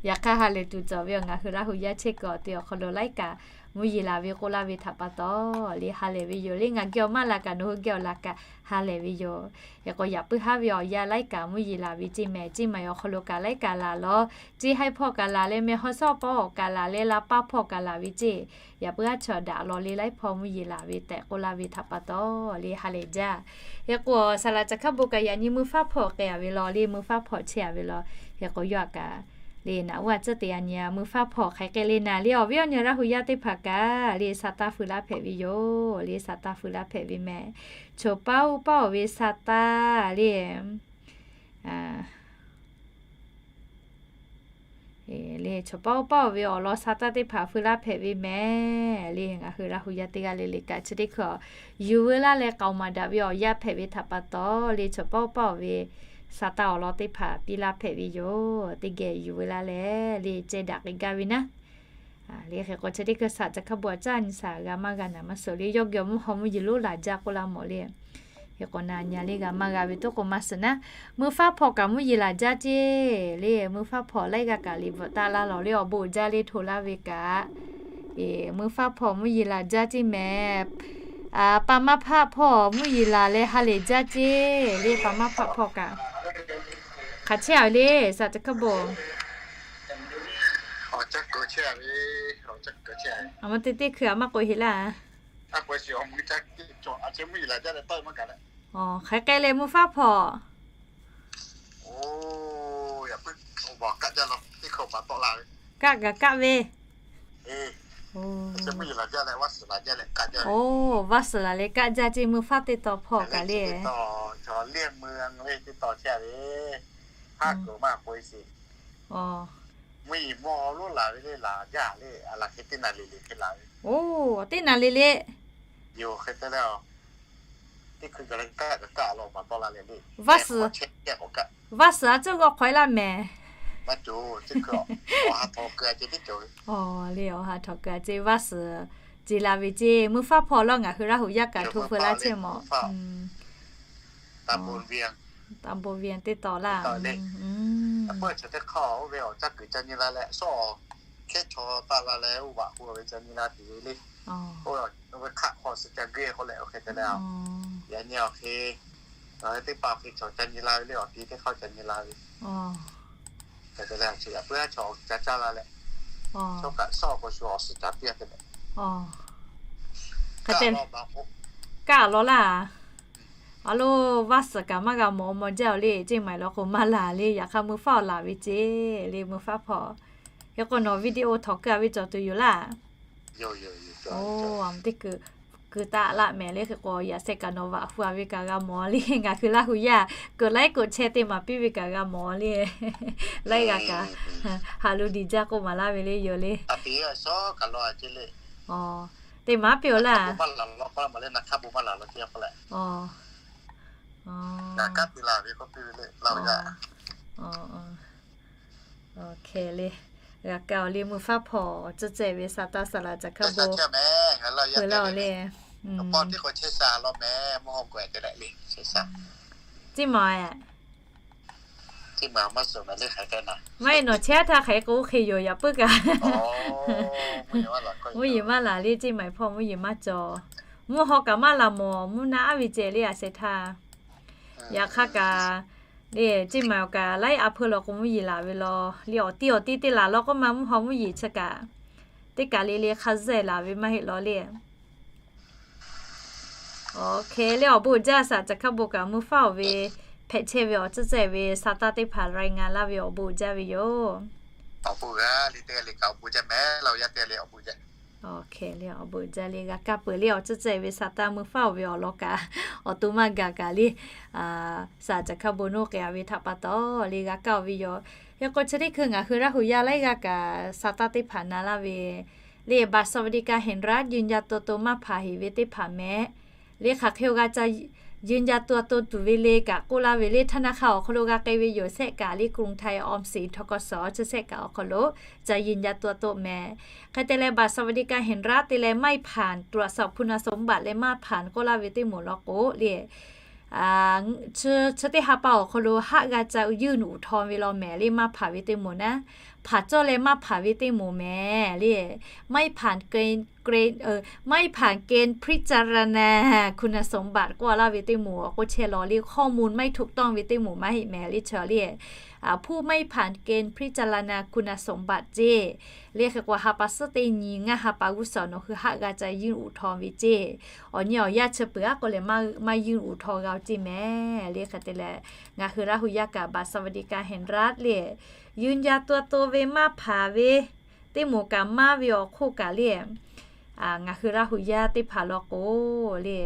Yaꞈ hk'aˇ ha lehˬ tuˬ cawˬ ve awˬ ngaˬ hui Laˇ hu yaˇ chehˇ kuiˬ awˬ ti awˬ hk'aw lo laiˉ kaꞈ mvuhˇ yeˬ laˬ ve k'oˆ laˇ ve htaꞈ pa taw le ha lehˬ ve yoˬ le, ngaˬ geh awˬ maˇ laˬ kaꞈ nawˬ hui geh awˬ laˬ kaꞈ ha lehˬ ve yoˬ. Hk'e k'o yaꞈ puiˉ haˉ ve awˬ yanˇ laiˉ kaꞈ mvuhˇ yeˬ laˬ ve ceˇ mehˍ, ceˇ mehˍ awˬ hk'aw lo kaꞈ laiˉ kaꞈ laˬ law, ceˇ haiˇ hpawˇ kaꞈ laˬ leh meh haw shawˉ pawˆ kaꞈ laˬ leh la paˇ hpawˇ kaꞈ laˬ ve ceˇ, yaꞈ puiˉ haˉ chaw daꞈ law le laiˉ hpawˇ mvuhˇ yeˬ laˬ ve tehꞈ k'oˆ laˇ ve htaꞈ pa taw le ha lehˬ jaˇ. Hk'e k'o saˍ laˍ caˬ hkaˇ bon kaꞈ yaꞈ nyi mvuhˇ faˉ hpawˇ k'ai-a ve law le, mvuhˇ faˉ hpawˇ chehˇ-a ve law. Hk'e k'o yawˇ aꞈ kaꞈ le naꞈ uˉ a tcuhˉ te yaꞈ nyi mvuhˇ faˉ hpawˇ hk'aˬ hk'e le na le, awˬ viˉ awˬ nyi Laˇ hu yaˇ teˇ hpaˍ kaꞈ le sa taˇ feu laˇ hpehꞈ ve yoˬ le, sa taˇ feu laˇ hpehꞈ ve mehˍ. Choˬ paˇ oˇ paˇ-oˬ ve sa taˇ le le, chaw paˇ oˇ paˇ-oˬ ve awˬ lawn sa taˇ teˇ hpaˍ feu laˇ hpehꞈ ve mehˍ le. Ngaˬ hui Laˇ hu yaˇ teˇ g'aˇ le le kaꞈ chi teˇ hkui yuˬ veu laˇ leh k'aoˍ maˍ daꞈ ve awˬ yanˇ hpehꞈ ve htaꞈ pa taw le, chaw paˇ oˇ paˇ-oˬ ve sa taˇ awˬ lawn teˇ hpaˍ piˇ laˇ hpehꞈ ve yoˬ. Teˇ geh yuˬ veu laˇ leh le ceh daꞈ k'ai gaˇ ve naˉ. Le hk'e k'o chi teˇ hkui saˍ caˬ hkaˇ bon aꞈ caˇ nyi saˍ g'a maˇ g'a naˍ maˇ suhˍ le, yawˇ geh awˬ mvuhˇ haw mvuhˇ yeˬ lonˉ laˬ jaˇ k'oˆ laˇ mawˬ le. Hk'e k'o na nyi le g'a maˇ g'a ve toˆ k'o maˇ suhˍ naˉ. Mvuhˇ faˉ hpawˇ kaꞈ mvuhˇ yeˬ laˬ jaˇ ceˇ le, mvuhˇ faˉ hpawˇ laiˉ g'aˇ kaꞈ liꞈ bvuhꞈ taˆ laˇ lawˬ le, awˬ bon jaˇ le hto laˇ ve kaꞈ. Mvuhˇ faˉ hpawˇ mvuhˇ yeˬ laˬ jaˇ ceˇ mehˍ. Paˍ maˇ hpaˆ hpawˇ mvuhˇ yeˬ laˬ leh ha lehˬ jaˇ ceˇ le, paˍ maˇ hpaˆ hpawˇ kaꞈ. Hk'aˬ chehˇ-a ve le, saˍ caˬ hkaˇ bon. Aˬ ma te teˇ hkui aˬ maˇ k'oꞈ heˍ laˇ. Hk'aˬ hk'e leh mvuhˇ faˉ hpawˇ. Kaˆ gaˬ kaˆ ve. Oˬ, vaˇ suhˍ laˬ leh kaˆ jaˇ ceˇ mvuhˇ faˉ teˇ taw hpawˇ kaꞈ le. Oˬ, teˇ naˍ le le. Vaˇ suhˍ, vaˇ suhˍ a cuˇ g'aw hk'awꞈ e laˇ mehˍ. Oˬ, le awˬ ha htawnˍ keu-a ceˇ, vaˇ suhˍ ce la ve ceˇ, mvuhˇ faˉ hpawˇ lawˇ ngaˬ hui Laˇ hu yaˇ kaꞈ hto feu laˇ chehˇ mawˬ. Taˇ bon ve teˇ taw laˇ. Oˬ, ve hk'aˆ hk'aw suh ca g'eˇ k'oˆ leh oˇ hk'e te leh, yaꞈ nyi awˬ hk'e, teˇ pa awˬ hk'e chaw ca nyi la ve le, awˬ ti teˇ hk'aˇ ca nyi la ve. Hk'e te leh chi yaꞈ puiˉ haˉ chaw ca caˇ la leh, chaw kaꞈ shawˉ k'o shu awˬ suhˍ ca piˇ-a te leh. Kaˆ law laˇ. A lo, vaˇ suhˍ kaꞈ maˇ g'a mawˬ awˬ maw jaˇ-oˬ le, ceˇ maiˍ law k'o maˇ laˬ le, yaꞈ hk'aˇ mvuhˇ faˉ awˬ laˬ ve ceˇ le, mvuhˇ faˉ hpawˇ. Hk'e k'o nawˬ video htawnˍ keu-a ve cawˬ tuˬ yoˬ laˇ. Oˬ, teˇ keu, keu taˆ laˆ mehˍ le, hk'e k'o yaꞈ sheh kaꞈ nawˬ vaꞈ hu-a ve kaꞈ g'a mawˬ le, ngaˬ hui Laˇ hu yaˇ keu laiˉ keu chehˇ teˇ maˍ piˇ ve kaꞈ g'a mawˬ le. Laiˉ g'aˇ kaꞈ ha lo diˬ jaˇ k'oˆ maˍ laˇ ve le yoˬ le. Teˇ maˍ piˇ-oˬ laˇ. Oˬ, le, g'a kaˇ-oˬ le, mvuhˇ faˉ hpawˇ tcuhˇ ceh ve sa taˇ saˍ laˍ caˬ hkaˇ bon hk'e laˇ-oˬ le. Ceˇ maˍ-e. Maˇ heˆ, nawˬ chehˇ htaˇ hk'aˬ hk'e k'o oˇ hk'e yoˬ, yaꞈ puiˉ kaꞈ. Mvuhˇ yeˬ maˇ laˬ le, ceˇ maiˍ hpawˇ mvuhˇ yeˬ maˇ cawˬ. Mvuhˇ haw kaꞈ maˇ laˬ mawˬ, mvuhˇ naˆ aˉ ve ceh le, a sheh htaˇ. Yaꞈ hk'aˇ kaꞈ, le, ceˇ maˬ awˬ kaꞈ laiˉ a hpeuˇ law k'o mvuhˇ yeˬ laˬ ve law. Le awˬ tiˉ awˬ tiˉ teˇ laˬ law k'oˆ ma mvuhˇ haw mvuhˇ yeˬ chi kaꞈ, teˇ kaˬ le le hk'a zuhˇ laˬ ve maˇ heˆ law le. Awˬ hk'e le awˬ bon jaˇ, saˍ caˬ hkaˇ bon kaꞈ mvuhˇ faˉ-oˬ ve hpehꞈ chehˇ ve awˬ tcuhˉ tcuhˉ ve sa taˇ teˇ hpaˍ รายงาน laˇ ve awˬ bon jaˇ ve yoˬ. Awˬ bon jaˇ le, awˬ bon jaˇ le, g'a kaˇ peuˬ le awˬ tcuhˉ tcuhˉ ve sa taˇ mvuhˇ faˉ-oˬ ve awˬ lawn kaꞈ awˬ to maˇ gaˬ kaꞈ le, saˍ caˬ hkaˇ bon noˇ k'ai-a ve htaꞈ pa taw le g'a kaˇ-oˬ ve yoˬ. Hk'e k'o chi teˇ hkui ngaˬ hui Laˇ hu yaˇ laiˉ g'aˇ kaꞈ sa taˇ teˇ hpaˍ na laˇ ve le บัตรสวัสดิการแห่งรัฐ ยืนยันตัวตน maˇ hpanˍ heˍ ve teˇ hpaˍ mehˍ. Le hk'aˬ hk'e awˬ g'a ca ยืนยันตัวตน tuˬ ve le kaꞈ k'oˆ laˇ ve le ธนาคาร awˬ hk'aw lo g'a k'ai ve yoˬ. Sehˆ kaꞈ le กรุงไทย ออมสิน ทกส chi sehˆ kaꞈ awˬ hk'aw lo ca ยืนยันตัวตน mehˍ. Hk'e te leh บัตรสวัสดิการแห่งรัฐ te leh ไม่ผ่าน ตรวจสอบคุณสมบัติ leh ไม่ผ่าน k'oˆ laˇ ve teˇ moˍ law k'o le, chi teˇ ha pa awˬ hk'aw lo haˆ g'a ca ยื่นอุทธรณ์ ve law mehˍ le. Maˇ hpanˍ ve teˇ moˍ naˉ, hpanˍ cawˇ leh maˇ hpanˍ ve teˇ moˍ mehˍ le. ไม่ผ่านเกณฑ์ ไม่ผ่านเกณฑ์พิจารณาคุณสมบัติ k'oˆ laˇ ve teˇ moˍ awˬ k'oˆ chehˇ law le, ข้อมูลไม่ถูกต้อง ve teˇ moˍ maˇ heˆ mehˍ le. Chi le ผู้ไม่ผ่านเกณฑ์พิจารณาคุณสมบัติ ceˇ. Le hk'e k'o ha pa suhˉ teˇ nyi ngaˇ ha pa g'uˇ suhˍ nawˬ hui haˆ g'a ca ยื่นอุทธรณ์ ve ceˇ. Awˬ nyi awˬ yanˇ chi peuˬ aˉ k'oˆ leh maˇ ยื่นอุทธรณ์ g'a-o ceˇ mehˍ le. Hk'e te leh ngaˬ hui Laˇ hu yaˇ kaꞈ บัตรสวัสดิการแห่งรัฐ le ยืนยันตัวตน ve maˇ hpanˍ ve teˇ moˍ kaꞈ maˇ ve awˬ hk'oˆ kaꞈ le, ngaˬ hui Laˇ hu yaˇ teˇ hpaˍ law k'o le,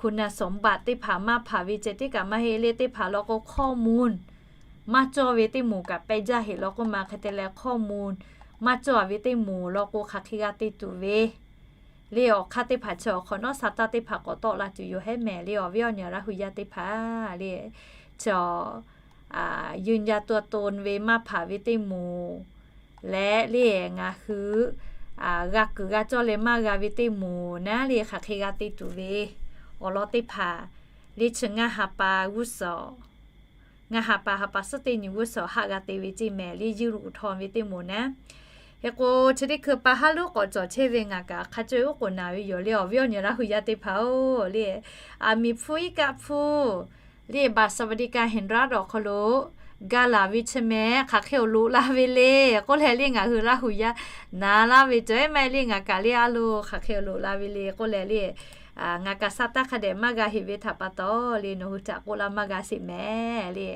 คุณสมบัติ teˇ hpaˍ maˇ hpanˍ ve ceh tiˉ kaꞈ maˇ heˆ le. Teˇ hpaˍ law k'o ข้อมูล maˇ cawˇ ve teˇ moˍ kaꞈ peh jaˇ heˍ law k'oˆ ma. Hk'e te leh ข้อมูล maˇ cawˇ ve teˇ moˍ law k'o hk'aˬ hk'e g'a te tuˬ ve le. Awˬ hk'aˇ teˇ hpaˍ chi awˬ hk'awꞈ nawˉ sa taˇ teˇ hpaˍ k'awꞈ tawˆ la tuˬ yoˬ hehˉ mehˍ le. Awˬ viˉ awˬ nyi Laˇ hu yaˇ teˇ hpaˍ le, chi ยืนยันตัวตน ve maˇ hpanˍ ve teˇ moˍ leh le ngaˬ hui g'a kuiˬ g'a cawˇ leh maˇ g'a ve teˇ moˍ naˉ le hk'aˬ hk'e g'a te tuˬ ve awˬ lawn teˇ hpaˍ le chi ngaˇ ha pa g'uˇ suhˍ ngaˇ ha pa ha pa suhˉ teˇ nyi g'uˇ suhˍ haˆ g'a te ve ceˇ mehˍ le. ยื่นอุทธรณ์ ve teˇ moˍ naˉ. Hk'e k'o chi teˇ hkui pa haˉ lonˉ k'awꞈ cawˬ chehˇ ve ngaˬ kaꞈ hk'a caweh oˉ k'oˍ naˍ ve yoˬ le. Awˬ viˉ awˬ nyi Laˇ hu yaˇ teˇ hpaˍ-oˬ le, aˬ miˍ hpfuhˇ iˉ kaˆ hpfuhˇ le บัตรสวัสดิการแห่งรัฐ awˬ hk'aw lo ga laˬ ve chi mehˍ hk'aˬ hk'e awˬ loꞈ la ve le k'oˆ leh le ngaˬ hui Laˇ hu yaˇ na laˇ ve cawˬ ehˉ maˇ heˆ le. Ngaˬ kaꞈ le a lo hk'aˬ hk'e awˬ loꞈ la ve le k'oˆ leh le, ngaˬ kaꞈ sa taˇ hk'a dehꞈ maˇ g'a heˍ ve htaꞈ pa taw le nawˬ hui htaꞈ k'oˆ laˇ maˇ g'a sheˍ mehˍ le.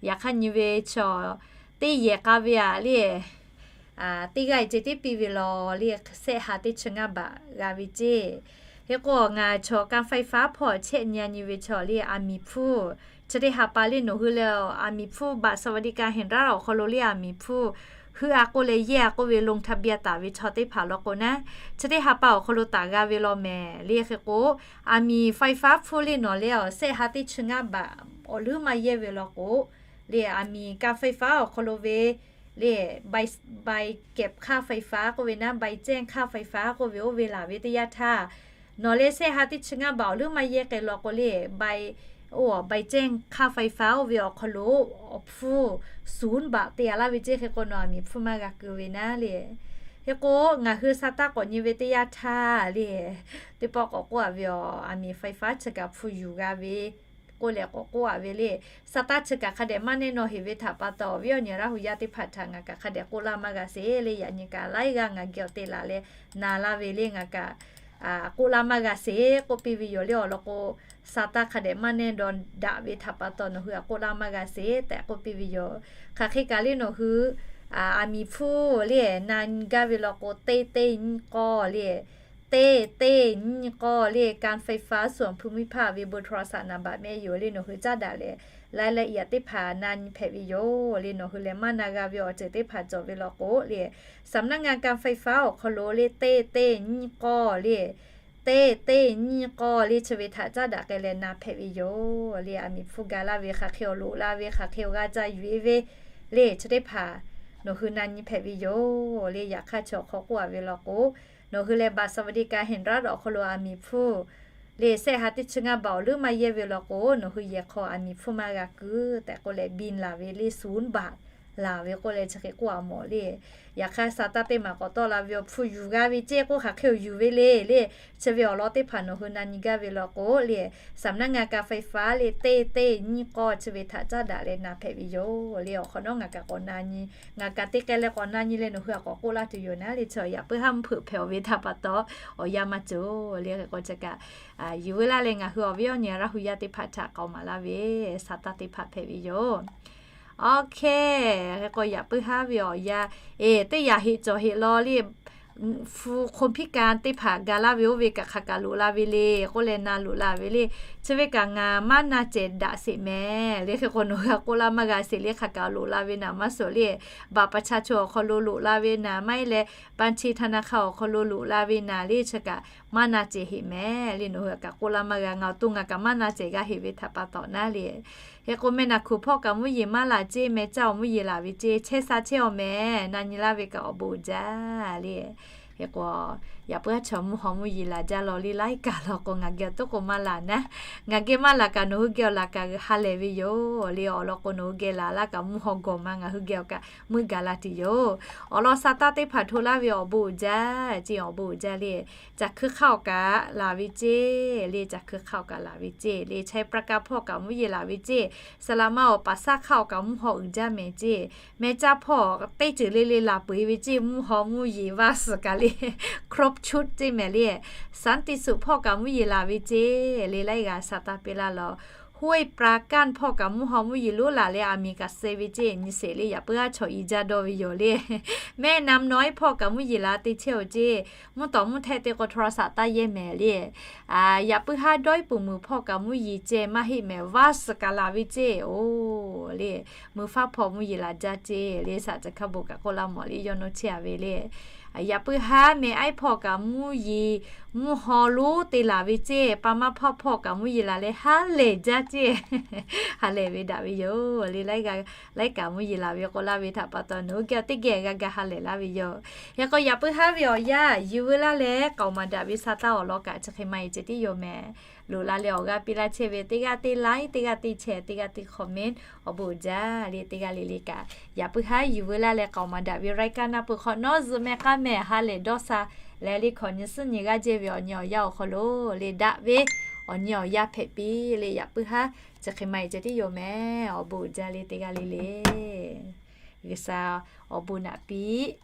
Yaꞈ hk'aˇ nyi ve chaw teˇ yehˬ k'a ve aꞈ le teˇ g'aˇ ceh tiˉ piˇ ve law le, sehˆ ha teˇ chi ngaˇ baꞈ g'a ve ceˇ. Hk'e k'o ngaˬ chaw การไฟฟ้า hpawˇ chehˇ nyi nyi ve chaw le aˬ miˍ hpfuhˇ chi teˇ ha pa le nawˬ hui leh aˬ miˍ hpfuhˇ บัตรสวัสดิการแห่งรัฐ awˬ hk'aw lo le aˬ miˍ hpfuhˇ heuˆ a k'oˆ leh yehˇ a k'oˆ ve ลงทะเบียน taˍ ve chaw teˇ hpaˍ law k'o naˉ, chi teˇ ha pa awˬ hk'aw lo taˍ g'a ve law mehˍ le. Hk'e k'o aˬ miˍ ไฟฟ้า hpfuhˇ le nawˬ le aˬ sehˆ ha teˇ chi ngaˇ baꞈ awˬ leuˉ maˇ yehˇ ve law k'o le aˬ miˍ การไฟฟ้า awˬ hk'aw lo ve le ใบ ใบเก็บค่าไฟฟ้า k'oˆ ve naˉ ใบแจ้งค่าไฟฟ้า k'oˆ ve oˇ ve laˬ ve teˇ yanˇ htaˇ nawˬ le sehˆ ha teˇ chi ngaˇ baꞈ awˬ leuˉ maˇ yehˇ k'ai law k'o le ใบ oˇ ใบแจ้งค่าไฟฟ้า oˇ ve awˬ hk'aw lo awˬ hpfuhˇ ศูนย์บาท te a laˇ ve ceˇ. Hk'e k'o nawˬ aˬ miˍ hpfuhˇ maˇ g'a keu ve naˉ le. Hk'e k'o ngaˬ hui sa taˇ k'awꞈ nyi ve teˇ yanˇ htaˇ le teˇ pawˆ k'awꞈ k'oˆ a ve aˬ aˬ miˍ ไฟฟ้า chi kaꞈ hpu yuˬ g'a ve k'oˆ leh k'awꞈ k'oˆ a ve le. Sa taˇ chi kaꞈ hk'a dehꞈ maˇ nehˇ naw heˍ ve htaꞈ pa taw awˬ viˉ awˬ nyi Laˇ hu yaˇ teˇ hpaˍ htaꞈ ngaˬ kaꞈ hk'a dehꞈ k'oˆ laˇ maˇ g'a sheˍ le. Yaꞈ nyi kaꞈ laiˉ g'aˇ ngaˬ geh awˬ te laˬ leh na laˇ ve le ngaˬ kaꞈ k'oˆ laˇ maˇ g'a sheˍ k'oˆ piˇ ve yoˬ le. Awˬ lawn k'o sa taˇ hk'a dehꞈ maˇ nehˇ naw daꞈ ve htaꞈ pa taw nawˬ hui aꞈ k'oˆ laˇ maˇ g'a sheˍ tehꞈ k'oˆ piˇ ve yoˬ. Hk'aˬ hk'e kaꞈ le nawˬ hui aˬ miˍ hpfuhˇ le na nyi gaˇ ve law k'o teˇ teˇ nyiˇ k'awˇ le teˇ teˇ nyiˇ k'awˇ le การไฟฟ้าส่วนภูมิภาค ve เบอร์โทรศัพท์ นามบัตร mehˆ yoˬ le nawˬ hui caˉ daꞈ leh รายละเอียด teˇ hpaˍ na nyi hpehꞈ ve yoˬ le nawˬ hui leh maˇ na g'a ve awˬ ceuˬ teˇ hpaˍ cawˬ ve law k'o le สำนักงานการไฟฟ้า awˬ hk'aw lo le teˇ teˇ nyiˇ k'awˇ le teˇ teˇ nyiˇ k'awˇ le chi ve htaꞈ caˉ daꞈ k'ai leh na hpehꞈ ve yoˬ le. Aˬ miˍ hpfuhˇ ga laˇ ve hk'aˬ hk'e awˬ loꞈ la ve hk'aˬ hk'e awˬ g'a ca yuˬ e ve le chi teˇ hpaˍ nawˬ hui na nyi hpehꞈ ve yoˬ le. Yaꞈ hk'aˇ chi awˬ hk'aw k'oˆ a ve law k'o nawˬ hui leh บัตรสวัสดิการแห่งรัฐ awˬ hk'aw lo aˬ miˍ hpfuhˇ le sehˆ ha teˇ chi ngaˇ baꞈ awˬ leuˉ maˇ yehˇ ve law k'o nawˬ hui yehˬ hk'aw aˬ miˍ hpfuhˇ maˇ g'a keu tehꞈ k'oˆ leh บิน laˬ ve le ศูนย์บาท laˬ ve k'oˆ leh chi hk'e k'oˆ a mawˬ le. Yaꞈ hk'aˇ, Saˍtanˍ teˇ maˬ k'awꞈ tawˆ la ve awˬ hpfuhˇ yuˬ g'a ve ceˇ k'oˆ hk'aˬ hk'e awˬ yuˬ ve le le. Chi ve awˬ lawn teˇ hpaˍ nawˬ hui na nyi gaˇ ve law k'o le, สำนักงานการไฟฟ้า le teˇ teˇ nyiˇ k'awˇ chi ve htaꞈ caˉ daꞈ leh na hpehꞈ ve yoˬ le. Awˬ hk'awꞈ nawˉ ngaˬ kaꞈ k'awꞈ na nyi, ngaˬ kaꞈ teˇ k'ai leh k'awꞈ na nyi leh nawˬ hui htaꞈ k'awꞈ k'oˆ laˇ tuˬ yoˬ naˉ le. Chi yaꞈ puiˉ haˉ mvuhˇ hpeuꞈ hpehꞈ-oˬ ve htaꞈ pa taw, awˬ yanˇ maˇ cawˬ le. Hk'e k'o chi kaꞈ yuˬ veu laˇ leh ngaˬ hui awˬ viˉ awˬ nyi Laˇ hu yaˇ teˇ hpaˍ htaꞈ k'aoˍ maˍ laˇ ve Saˍtanˍ teˇ hpaˍ hpehꞈ ve yoˬ. Awˬ hk'e, hk'e k'o yaꞈ puiˉ haˉ ve awˬ yanˇ, eˬ, teˇ yanˇ heꞈ cawˬ heꞈ law le, hpu คอมพิวเตอร์ teˇ hpaˍ ga laˇ ve oˇ ve kaꞈ hk'aˬ kaꞈ loꞈ la ve le k'oˆ leh na loꞈ la ve le. Chi ve kaꞈ ngaˬ maˇ na cehˬ daꞈ sheˍ mehˍ le. Hk'e k'o nawˬ hui htaꞈ k'oˆ laˇ maˇ g'a sheˍ le, hk'aˬ kaꞈ loꞈ la ve naˍ maˇ suhˍ le. บัตรประชาชน awˬ hk'aw lo loꞈ la ve naˍ, maˇ heˆ leh บัญชีธนาคาร awˬ hk'aw lo loꞈ la ve naˍ le, chi kaꞈ maˇ na cehˬ heꞈ mehˍ le. Nawˬ hui kaꞈ k'oˆ laˇ maˇ g'a, ngaˬ awˬ to ngaˬ kaꞈ maˇ na cehˬ g'a heꞈ ve htaꞈ pa taw naˉ le. Hk'e k'o meh naˬ hkuiˬ hpawˇ kaꞈ mvuhˇ yeˬ maˇ laˬ ceˇ, meh caˇ awˬ mvuhˇ yeˬ laˬ ve ceˇ, chehˇ sha chehˇ awˬ mehˍ, na nyi laˇ ve kaꞈ awˬ bon uiˍ jaˇ le. Hk'e k'o, yaꞈ puiˉ haˉ chaw mvuhˇ haw mvuhˇ yeˬ laˬ jaˇ law le, laiˉ kaꞈ law k'o ngaˬ geh awˬ to k'o maˇ laˬ naˉ. Ngaˬ geh maˇ laˬ kaꞈ nawˬ hui geh awˬ laˬ kaꞈ ha lehˬ ve yoˬ le. Awˬ lawn k'o nawˬ hui geh laˬ laˇ kaꞈ mvuhˇ haw gawˬ ma ngaˬ hui geh awˬ kaꞈ muˇ gaˬ la tuˬ yoˬ. Awˬ lawn Saˍtanˍ teˇ hpaˍ hto laˇ ve awˬ bon uiˍ jaˇ ceˇ, awˬ bon uiˍ jaˇ le. Caˬ hkui hk'aˇ awˬ kaꞈ laˬ ve ceˇ le, caˬ hkui hk'aˇ awˬ kaꞈ laˬ ve ceˇ le, ชัยปราการ hpawˇ kaꞈ mvuhˇ yeˬ laˬ ve ceˇ, สระมะออก paˍ saˉ hk'aˇ awˬ kaꞈ mvuhˇ haw uiˍ jaˇ mehˍ ceˇ, meh caˇ hpawˇ teˇ ceuˬ le le laˬ peuˬ ve ceˇ, mvuhˇ haw mvuhˇ yeˬ vaˇ suhˍ kaꞈ le, ครบชุด ceˇ mehˍ le. สันติสุข hpawˇ kaꞈ mvuhˇ yeˬ laˬ ve ceˇ le, laiˉ g'aˇ Saˍtanˍ piˇ laˇ law. ห้วยปราการ hpawˇ kaꞈ mvuhˇ haw mvuhˇ yeˬ lonˉ laˬ leh aˬ miˍ kaꞈ suh ve ceˇ, nyi sheˍ le, yaꞈ puiˉ haˉ chaw i jaˇ dawˇ ve yoˬ le. แม่น้ำน้อย hpawˇ kaꞈ mvuhˇ yeˬ laˬ te chehˇ-oˬ ceˇ, mvuhˇ tawˍ mvuhˇ htehˆ te k'o โทรศัพท์ taˇ yehˇ mehˍ le. Yaꞈ puiˉ haˉ dawˇ iˉ puˍ muiˬ hpawˇ kaꞈ mvuhˇ yeˬ ceh maˇ heˆ mehˍ, vaˇ suhˍ kaꞈ laˬ ve ceˇ, oˬ le. Muiˬ faˇ hpawˇ mvuhˇ yeˬ laˬ jaˇ ceˇ le, shaꞈ caˬ hkaˇ bon kaꞈ k'oˆ laˇ mawˬ le, yawˇ nawˇ chehˇ a ve le. Yaꞈ puiˉ haˉ meh aiˉ hpawˇ kaꞈ mvuhˇ yeˬ, mvuhˇ haw lonˉ te laˬ ve ceˇ, pa maˇ hpawˇ hpawˇ kaꞈ mvuhˇ yeˬ laˬ leh ha lehˬ jaˇ ceˇ. Ha lehˬ ve daꞈ ve yoˬ le, laiˉ g'aˇ laiˉ kaꞈ mvuhˇ yeˬ laˬ ve k'oˆ laˇ ve htaꞈ pa taw nawˬ hui geh teˇ geh g'a ga ha lehˬ laˇ ve yoˬ. Hk'e k'o yaꞈ puiˉ haˉ ve awˬ yanˇ yuˬ veu laˇ leh k'aoˍ maˍ daꞈ ve Saˍtanˍ awˬ lawn kaꞈ chi hk'e maˇ heˆ ceh tiˉ yoˬ mehˍ. Loꞈ la leh awˬ g'aˇ piˇ laˇ chehˇ ve teˇ g'aˇ teˇ like, teˇ g'aˇ teˇ share, teˇ g'aˇ teˇ comment, awˬ bon uiˍ jaˇ le, teˇ g'aˇ le le kaꞈ yaꞈ puiˉ haˉ yuˬ veu laˇ leh k'aoˍ maˍ daꞈ ve รายการ naˆ peuˬ hk'awꞈ nawˉ zuhꞈ meh k'aˉ mehˍ, ha lehˬ dawˇ sha leh le hkawꞈ nyi suhˉ nyi g'aˇ jehˇ ve awˬ nyi awˬ yanˇ awˬ hk'aw lo le daꞈ ve awˬ nyi awˬ yanˇ hpehꞈ piˇ le, yaꞈ puiˉ haˉ chi hk'e maˇ heˆ ceh tiˉ yoˬ mehˍ. Awˬ bon uiˍ jaˇ le, teˇ g'aˇ le le. G'uiˬsha awˬ bon naꞈ piˇ